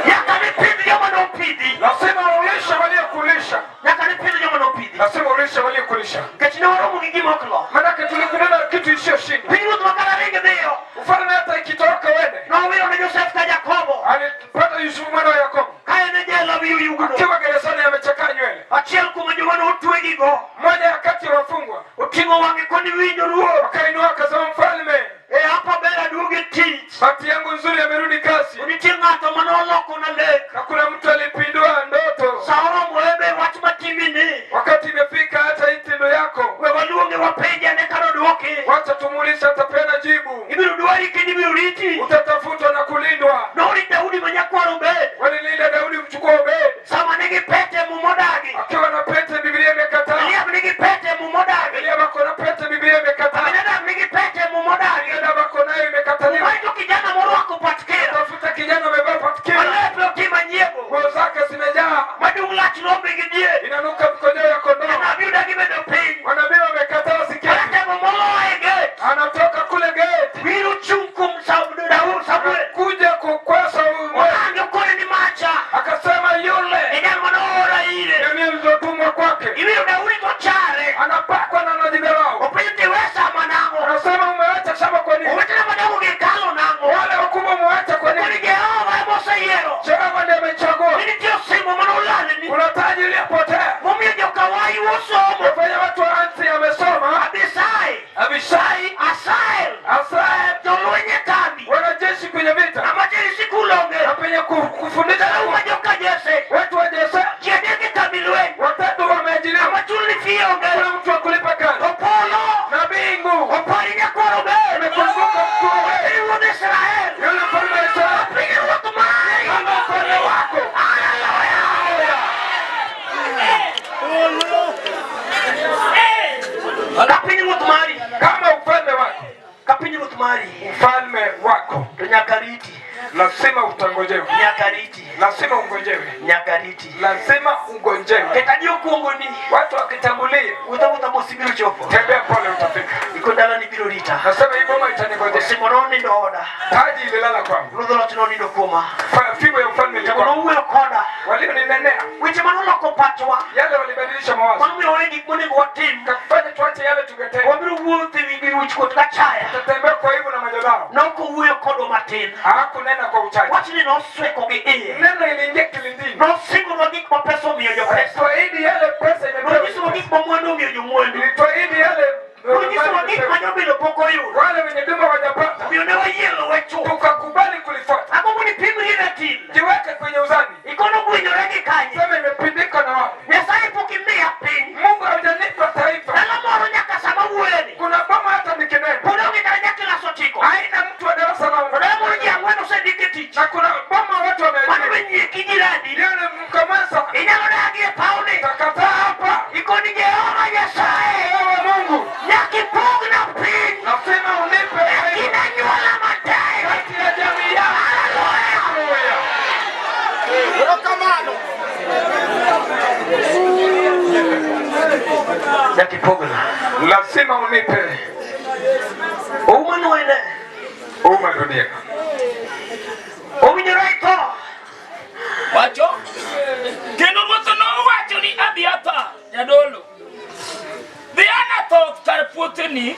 Nyaka nipidh joma nopidhi. lazima ulishe waliokulisha, Nyaka nipidh joma nopidhi. lazima ulishe waliokulisha. Nikech ne waromo gi gima ok lo. Manake tulikutana kitu isiyoshinda. Pinyruoth ma kata ring dhiyo. Ufalme hata ikitoroka uende, Nowiro ne Josef ka Jakobo. alipata Yusufu mwana wa Yakobo Ka en e jela wi oyugno. akiwa gerezani, amechakaa nywele. Achiel kuom joma notwegigo. wang'e koni winjo ruoth. Akainua akasema, mfalme, E hapa ber aduogi tich. bahati yangu nzuri amerudi kasi, Nitie ng'ato manoloko na lek. na kuna mtu alipindua ndoto. Sa oromo ebe wach matimini. Wakati imefika hata hii tendo yako, We waluonge wapenje ane kanoduoki. wacha tumuulize, atapeana jibu. Ibiro dwari kendo ibiro riti. Utatafutwa na kulindwa. Norit Daudi ma nyakwar Obed. Walilinda Daudi mchukua Obed Sama nigi pete mumodagi. akiwa na pete, Biblia imekataa. Eliab nigi pete mumodagi. Eliab ako na pete, Biblia imekataa. Aminadab nigi pete mumodagi. Aminadab ako nayo, imekataliwa. Umanyo kijana morwako patkera. Tafuta kijana amevaa patkira, Malepe otimo nyiego. nguo zake zimejaa, Madung' lach rombe gi diek. inanuka mkojo ya kondoo. Janabi odagi bedo piny. Manabii wamekataa wasikie, Oratego moloa e gate. anatoka kule gate Biro chung' kuom Daudi Samuel. kuja kukwasa huyu mwe. Orange okone ni macha. Akasema E yule jal manoora ire. ndiye niliyotumwa kwake, Ibiro Daudi tochare. anapakwa na anajidharau. Openjo ni iwe sama nang'o. Anasema umeacha shamba kwa nini? Owetena madongo gi kalo nang'o. Wale wakubwa umeacha kwa Koni nini? Jehova emoseyiero. Jehova ndiye amechagua. Ni nitie osimbo manolalni. Kuna taji iliyopotea, Momiyo jokawai osomo. umefanya watu waanzi amesoma. Abisai. Abishai, Asael. Asael, Jolweny e kambi. wanajeshi kwenye vita Ng'ama jeri sikul onge. na penye kufundisha Dalawu ma joka Jesse. watu wa Jese Ji adek e kambi lweny. watatu wameajiriwa, Ng'ama chulni fee onge. kuna mtu wa kulipa karo Opolo. na mbingu Opari nyakwar Obed. imekumbuka mkuu wewe, Piny ruodh Israel. yule mfalme wa Israeli Piny ruoth mari. kama ufalme wako. Haleluya. Ka piny ruoth mari. Kama ufalme wako, Ka piny ruoth mari. ufalme wako To nyaka riti. lazima utangojewe, Nyaka riti. lazima ungojewe, Nyaka riti. lazima ungonjewe. Ket okuongoni. Watu wakitangulia, Wuotha wuotha mos ibiro chopo. tembea pole, utafika. Iko dala ni biro rita. Nasema hii boma itanigojea. Osimbo nonindo oda. Taji ililala kwangu, Ruodh loch nonindo kuoma. Fimbo ya ufalme Tego ilikuwa nowuoyo koda. walioninenea, Weche manoloko pachwa. yale walibadilisha mawazo, Mamiyo wawe gik monego watim. kafanya tuache yale tungetenda. Wabiro wuotho e wi wichkuot gachaya. Tutatembea kwa aibu na madharau. Nokowuoyo kodwa matin. Hakunena kwa uchache, Wachni nosweko gi iye. neno iliingia kilindini. Nosingonwa gik ma pesa omiyo jopesa. Tuahidi yale pesa imepewa, Nonyisowa gik ma mwandu omiyo jomwandu. ilituahidi yale Nonyisowa gik ma jobilo pok oyudo. wale wenye duma hawajapata, Omiyo ne wayie luwe chuth. tukakubali kulifuata. Agombo ni pimri ratil. Jiweke kwenye uzani, Ikono gwinyore gi kanye. sema imepindika na wapi. Nyasaye pok imiya piny. Mungu hajanipa taifa. Dala moro nyaka sama wuoyeni. Kuna boma hata nikinena Pod onge kata nyakilas ochiko. haina mtu wa darasa la To dala moro ji ang'wen osendik e tich. na kuna boma watu Mano wameajiriwa. be nyieki jirani. Yule mkamasa Inyalo dagi e pawni. takataa hapa. Ikoni Jehova Nyasaye. Ewe Mungu, Nyaka ipogna piny. nasema unipe E taifa kind anyuola matek. kati ya jamii yangu. Haleluya. Haleluya. Nyaka ipogna. Lazima unipe Ouma nwene. uma dunia. Owinjore itho. Wacho. Kendo ruoth nowacho ni Abiathar jadolo, dhi Anathoth kar puotheni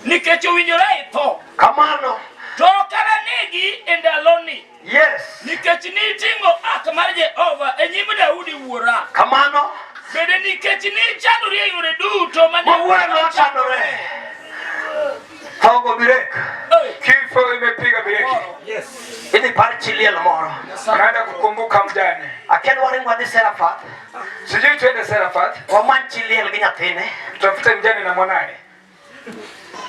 nikech owinjore itho. Kamano. To ok ananegi e ndaloni Yes. nikech niting'o ak mar Jehova e nyim Daudi wuora. Kamano. Bende nikech nichandori e yore duto mane Ma wuora nochandore. Thogo birek. Oi, Kifo imepiga bireki. Idhi par chi liel moro. Naenda kukumbuka mjane. Akia dwaro ni wadhi Serafat. Sijui tuende Serafat, Wamany chi liel gi nyathine. tutafute mjane na mwanaye.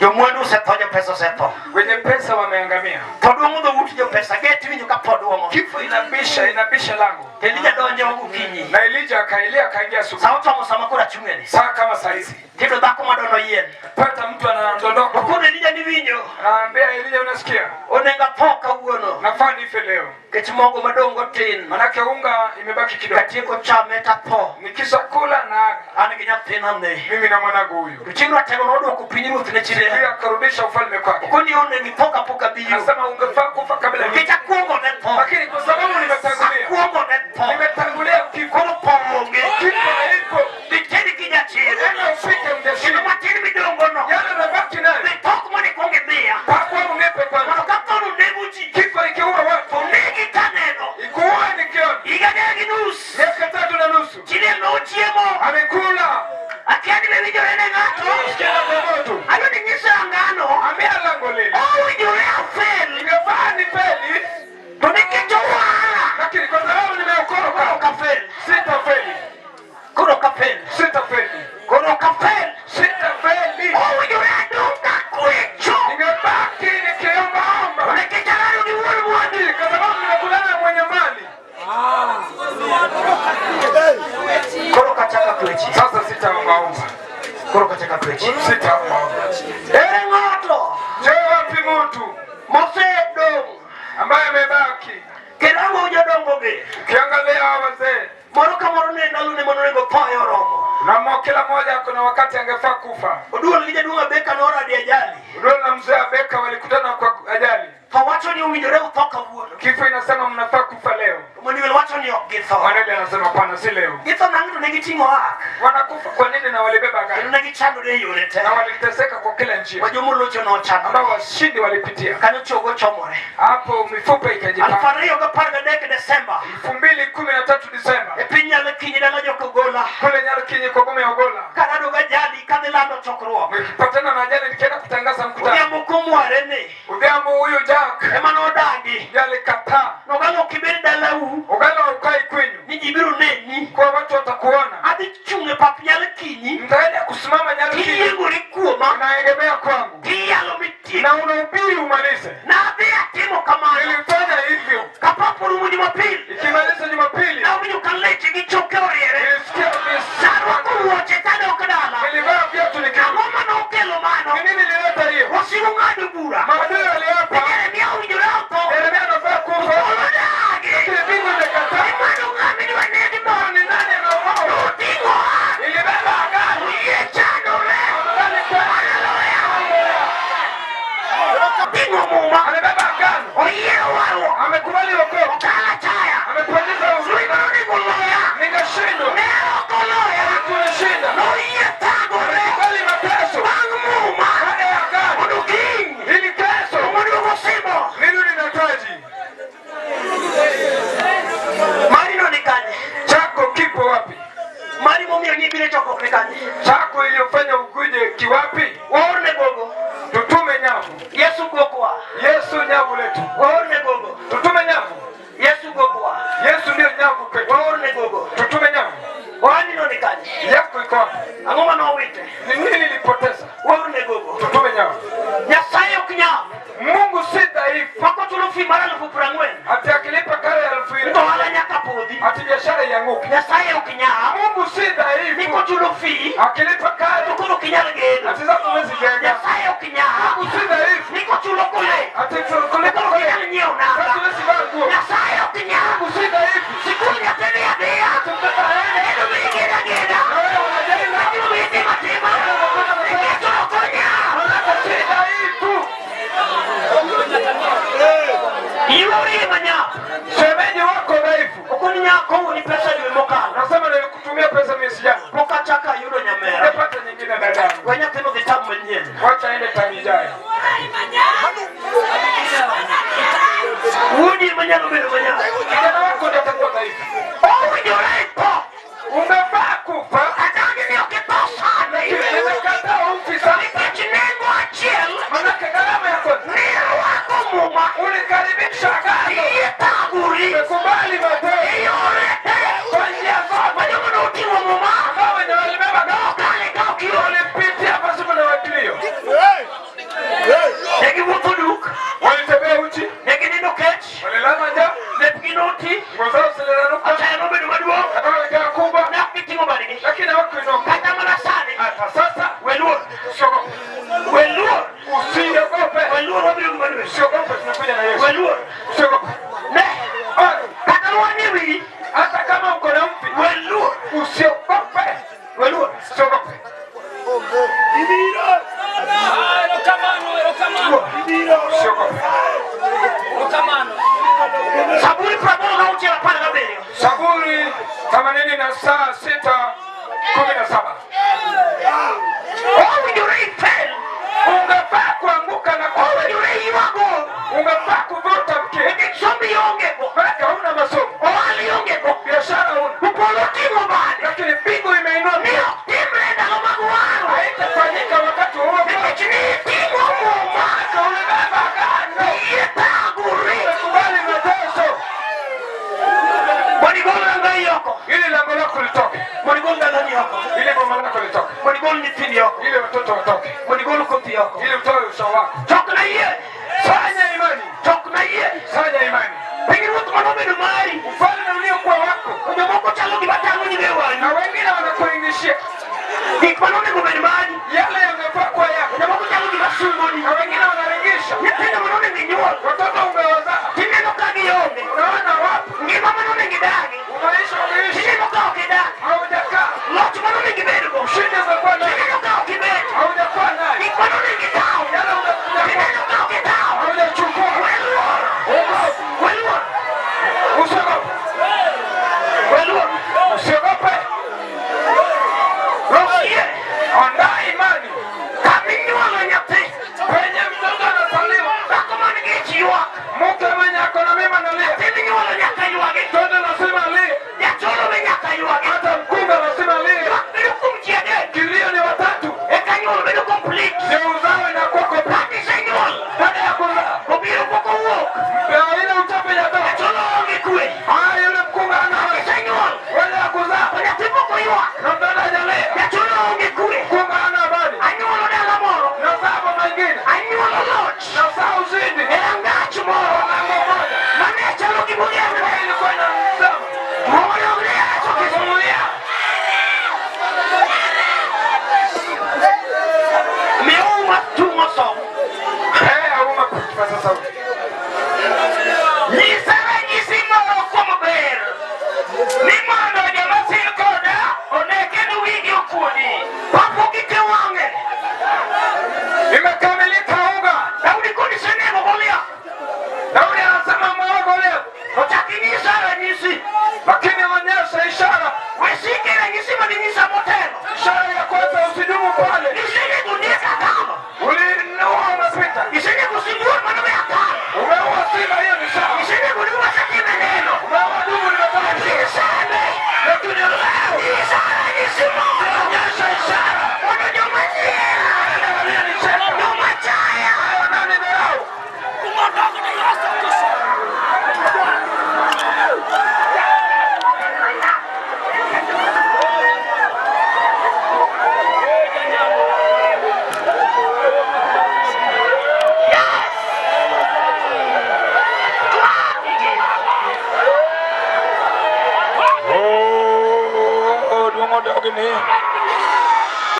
Jomwandu osetho, jopesa osetho. Wenye pesa wameangamia. Tho duong'o dhout jopesa. Get winjo ka tho duong'o. Kifo inabisha, inabisha lango. Elija donjo gokinyi. Na Elija akaelia akaingia asubuhi. Sa ochomo sama koro achung'eni. Saa kama saa hizi. Tiyudo dhako madono yien. Pata mtu anadondoka. Okono Elija ni winjo. Anaambia Elija, unasikia? Onego atho kawuono. Nafaa nife leo. Nikech mogo madong' otin. Manake unga imebaki kidogo. Katieko chame tatho. Nikisha kula na aga. An gi nyathina ni. Mimi na mwanangu huyu. To chieng' ratego nodwoko piny ruoth ne chi Pia liel. akarudisha ufalme kwake. Okoni onego itho kapok abiro. Anasema ungefaa kufa kabla ya Nikech akuongo ne tho. lakini kwa sababu nimetangulia, Akuongo ne tho. nimetangulia kifo. Koro tho onge. Kifo haipo. Dhi gi jachir. Enda ufike mjashiri. Kendo matin midongono. Yale mabaki nayo. Dhi tok mondo ikwong idhiya. Pakwa unipe Mondo kwanza. ka tho onego ji. Kifo ikiua watu, To negi kaneno. ikuue nikiona. Higa adek gi nus. Miaka 3 na nusu Chi liel nochiemo. amekula. Akia ni be winjore ne ng'ato. Sikia pamoja. Weche. Sita. Ere ng'ato Je, wapi mtu mosedong' ambaye amebaki? kirango jodongogi Ukiangalia hawa wazee moro ka moro ne ndalone manonego thoye oromo. na kila mmoja kuna wakati angefaa kufa. Oduol gi jaduong' Abeka noradi ajali. Oduol na mzee Abeka walikutana kwa ajali. Tho wacho ni owinjore utho kawuono. Kifo inasema mnafaa kufa leo. Manuel wacho ni ok githo. Manuel anasema hapana, si leo. Githo nang'o to ne giting'o ak. Wanakufa kwa nini na walibeba gari? Kendo ne gichandore e yore te. Na waliteseka kwa kila njia. Ma jomolocho nochandore. Ambao washindi walipitia. Kanyo chogo chomore. Hapo mifupa ikajipanga. 2013 Desemba. 2013 Desemba. E piny Nyalkinyi dala Jokogola. Kule Nyalkinyi kwa boma ya Ogola. Karado gajali kadhi lando chokruok. Nikipatana na ajali nikienda kutangaza mkutano. Odhiambo kumware ni. Odhiambo huyu Jack. Ema nodagi. Alikataa. Nogalo ok ibed dalau. Ogalo ukai kwenyu. Ni ji biro neni. Kwa watu watakuona. Adhi chung' e pap Nyalkinyi. Nitaenda kusimama Nyalkinyi. Kiyiengori kuoma. Unaegemea kwangu. Kiyalo mitieki. Na unahubiri umalize. Nadhi atimo kamano. Nilifanya hivyo. Kapok orumo Jumapil. Ikimaliza Jumapili. Nawinjo ka leche gi choke oriere. Nilisikia Narwako wuoche kadok dala. Nilivaa viatu nikirudi. Ang'o manokelo mano? Ni nini lileta hiyo? Wasigu ng'ado bura. Maadui waliapa. Ni Jeremia owinjore otho. Yeremia anafaa kufa. Polo dagi. Lakini mbingu imekataa. Ni mano ng'ama idwa negi mondo. Ni nani anauawa? Noting'o ak. Ilibeba agano. Oyie chandore. Afadhali kweli. Haleluya. Oting'o muma. Amebeba agano. Oyie warruok. Amekubali wokovu. Okalo achaya. Amepoteza Sui uzima. manonego loya. Ningeshindwa. Ne ok oloya. Tulishinda. Noyie thagore. Kubali mateso. Bang' muma. Baada ya agano. Mondo kiny. Ili kesho Omoduogo simo. nirudi na taji. Mari no ni kanye? Chako kipo wapi? Mari momiyo nyibiro chokruok ni kanye? Chako iliyofanya ukuje kiwapi? Waorne gogo. Tutume nyavu. Yesu gokwa. Yesu nyavu letu. Waorne gogo. Tutume nyavu. Yesu gokwa. Yesu ndiyo nyavu kwetu. Waorne gogo. Tutume nyavu. Ohandino ni kanye? Yako iko wapi? Ang'o manowite? Ni nini nilipoteza? Waorne gogo. Tutume nyavu. Nyasaye ok nyap. Mungu si dhaifu. Mako chulo fi mar 40,000. Ati akilipa karo ya 4,000 To ohala nyaka podhi. ati biashara ianguke. Nyasaye ok nyap. Mungu si dhaifu. Nikochulo fi Akilipa to karo koro ok inyal gedo. ati sasa huwezi jenga. Nyasaye ok nyap. Mungu si dhaifu. Nikochulo kule Ati to kulipa koro ok inyal nyiewo sasa nanga. huwezi vaa nguo. Nyasaye ok nyap. Mungu si dhaifu. Sikul nyathi dhi adhiya. Ati mtoto aende Bedo migeda geda. na wewe unajenga. Lakini mitimo atima. Nikech ok onyap. Manake si dhaifu. Iwori manyap. Shemeji wako dhaifu. Okoni nyako ni pesa dwe mokalo. Nasema nilikutumia pesa miezi jana. Pok achako ayudo nyamera. Nipate nyingine dadangu. We nyathino dhi tam manyien. Wacha aende tamu ijayo. Wuodi ema nyalo bedo manyap. Kijana wako ndiye atakuwa dhaifu. Owinjore itho. Umefaa kufa. Adagi ni ok itho sani. Nimekataa umfi sasa. Nikech nengo achiel Manake gharama ya kwanza. ni rwako muma. Ulikaribisha agano. Iyie thagori. Umekubali mateso. E yore te. Kwa njia zote. Ma joma noting'o muma. Ambao wenye walibeba agano. Nokale ka ok yot. Walipitia pasipo na wakilio. Ne giwuotho duk. Walitembea uchi. Ne ginindo kech. Walilala njaa. Lepgi noti. Nguo zao ziliraruka. Achaya nobedo maduong'. Roho ikawa kubwa. Ne ok giting'o badgi. Lakini hawakuinuka. Kata mana sani. Hata sasa We luor. usiogope. We luor. Usiogope. We luor wabiro gi Manuel. Usiogope, tunakuja na Yesu. We luor. Usiogope. Ne. Ona, Kata wan e wiyi. Hata kama uko na mvi, We luor. usiogope. We luor. Usiogope. Ah, erokamano, erokamano. Usiogope. Erokamano. Zaburi 86 17. Zaburi 86:17. Owinjore ifel. Ungefaa kuanguka na kuwa, Owinjore iywago. ungefaa kuvuta mkia, Nikech sombi ionge go. maana hauna masomo, Ohala ionge go. biashara huna, Polo oting'o bade. lakini mbingu imeinua Ni ok timre ndalo mag waro. haitafanyika wakati huo. Nikech ni iting'o muma. Ulibeba agano, Iyie thagori. umekubali mateso Mondo igol rangayi oko. ili lango lako litoke, Mondo igol dalani oko. ili boma lako litoke, Mondo igol nyithindi oko. ili watoto watoke, Mondo igol kothi oko. ili utoe uzao wako. Chokna yie. Fanya imani, Chokna yie. fanya imani. Pinyruoth manobedo mari. Ufalme uliokuwa wako To jomoko chalo gima tang'o nyime wang'i. na wengine wanakuingishia Gik manonego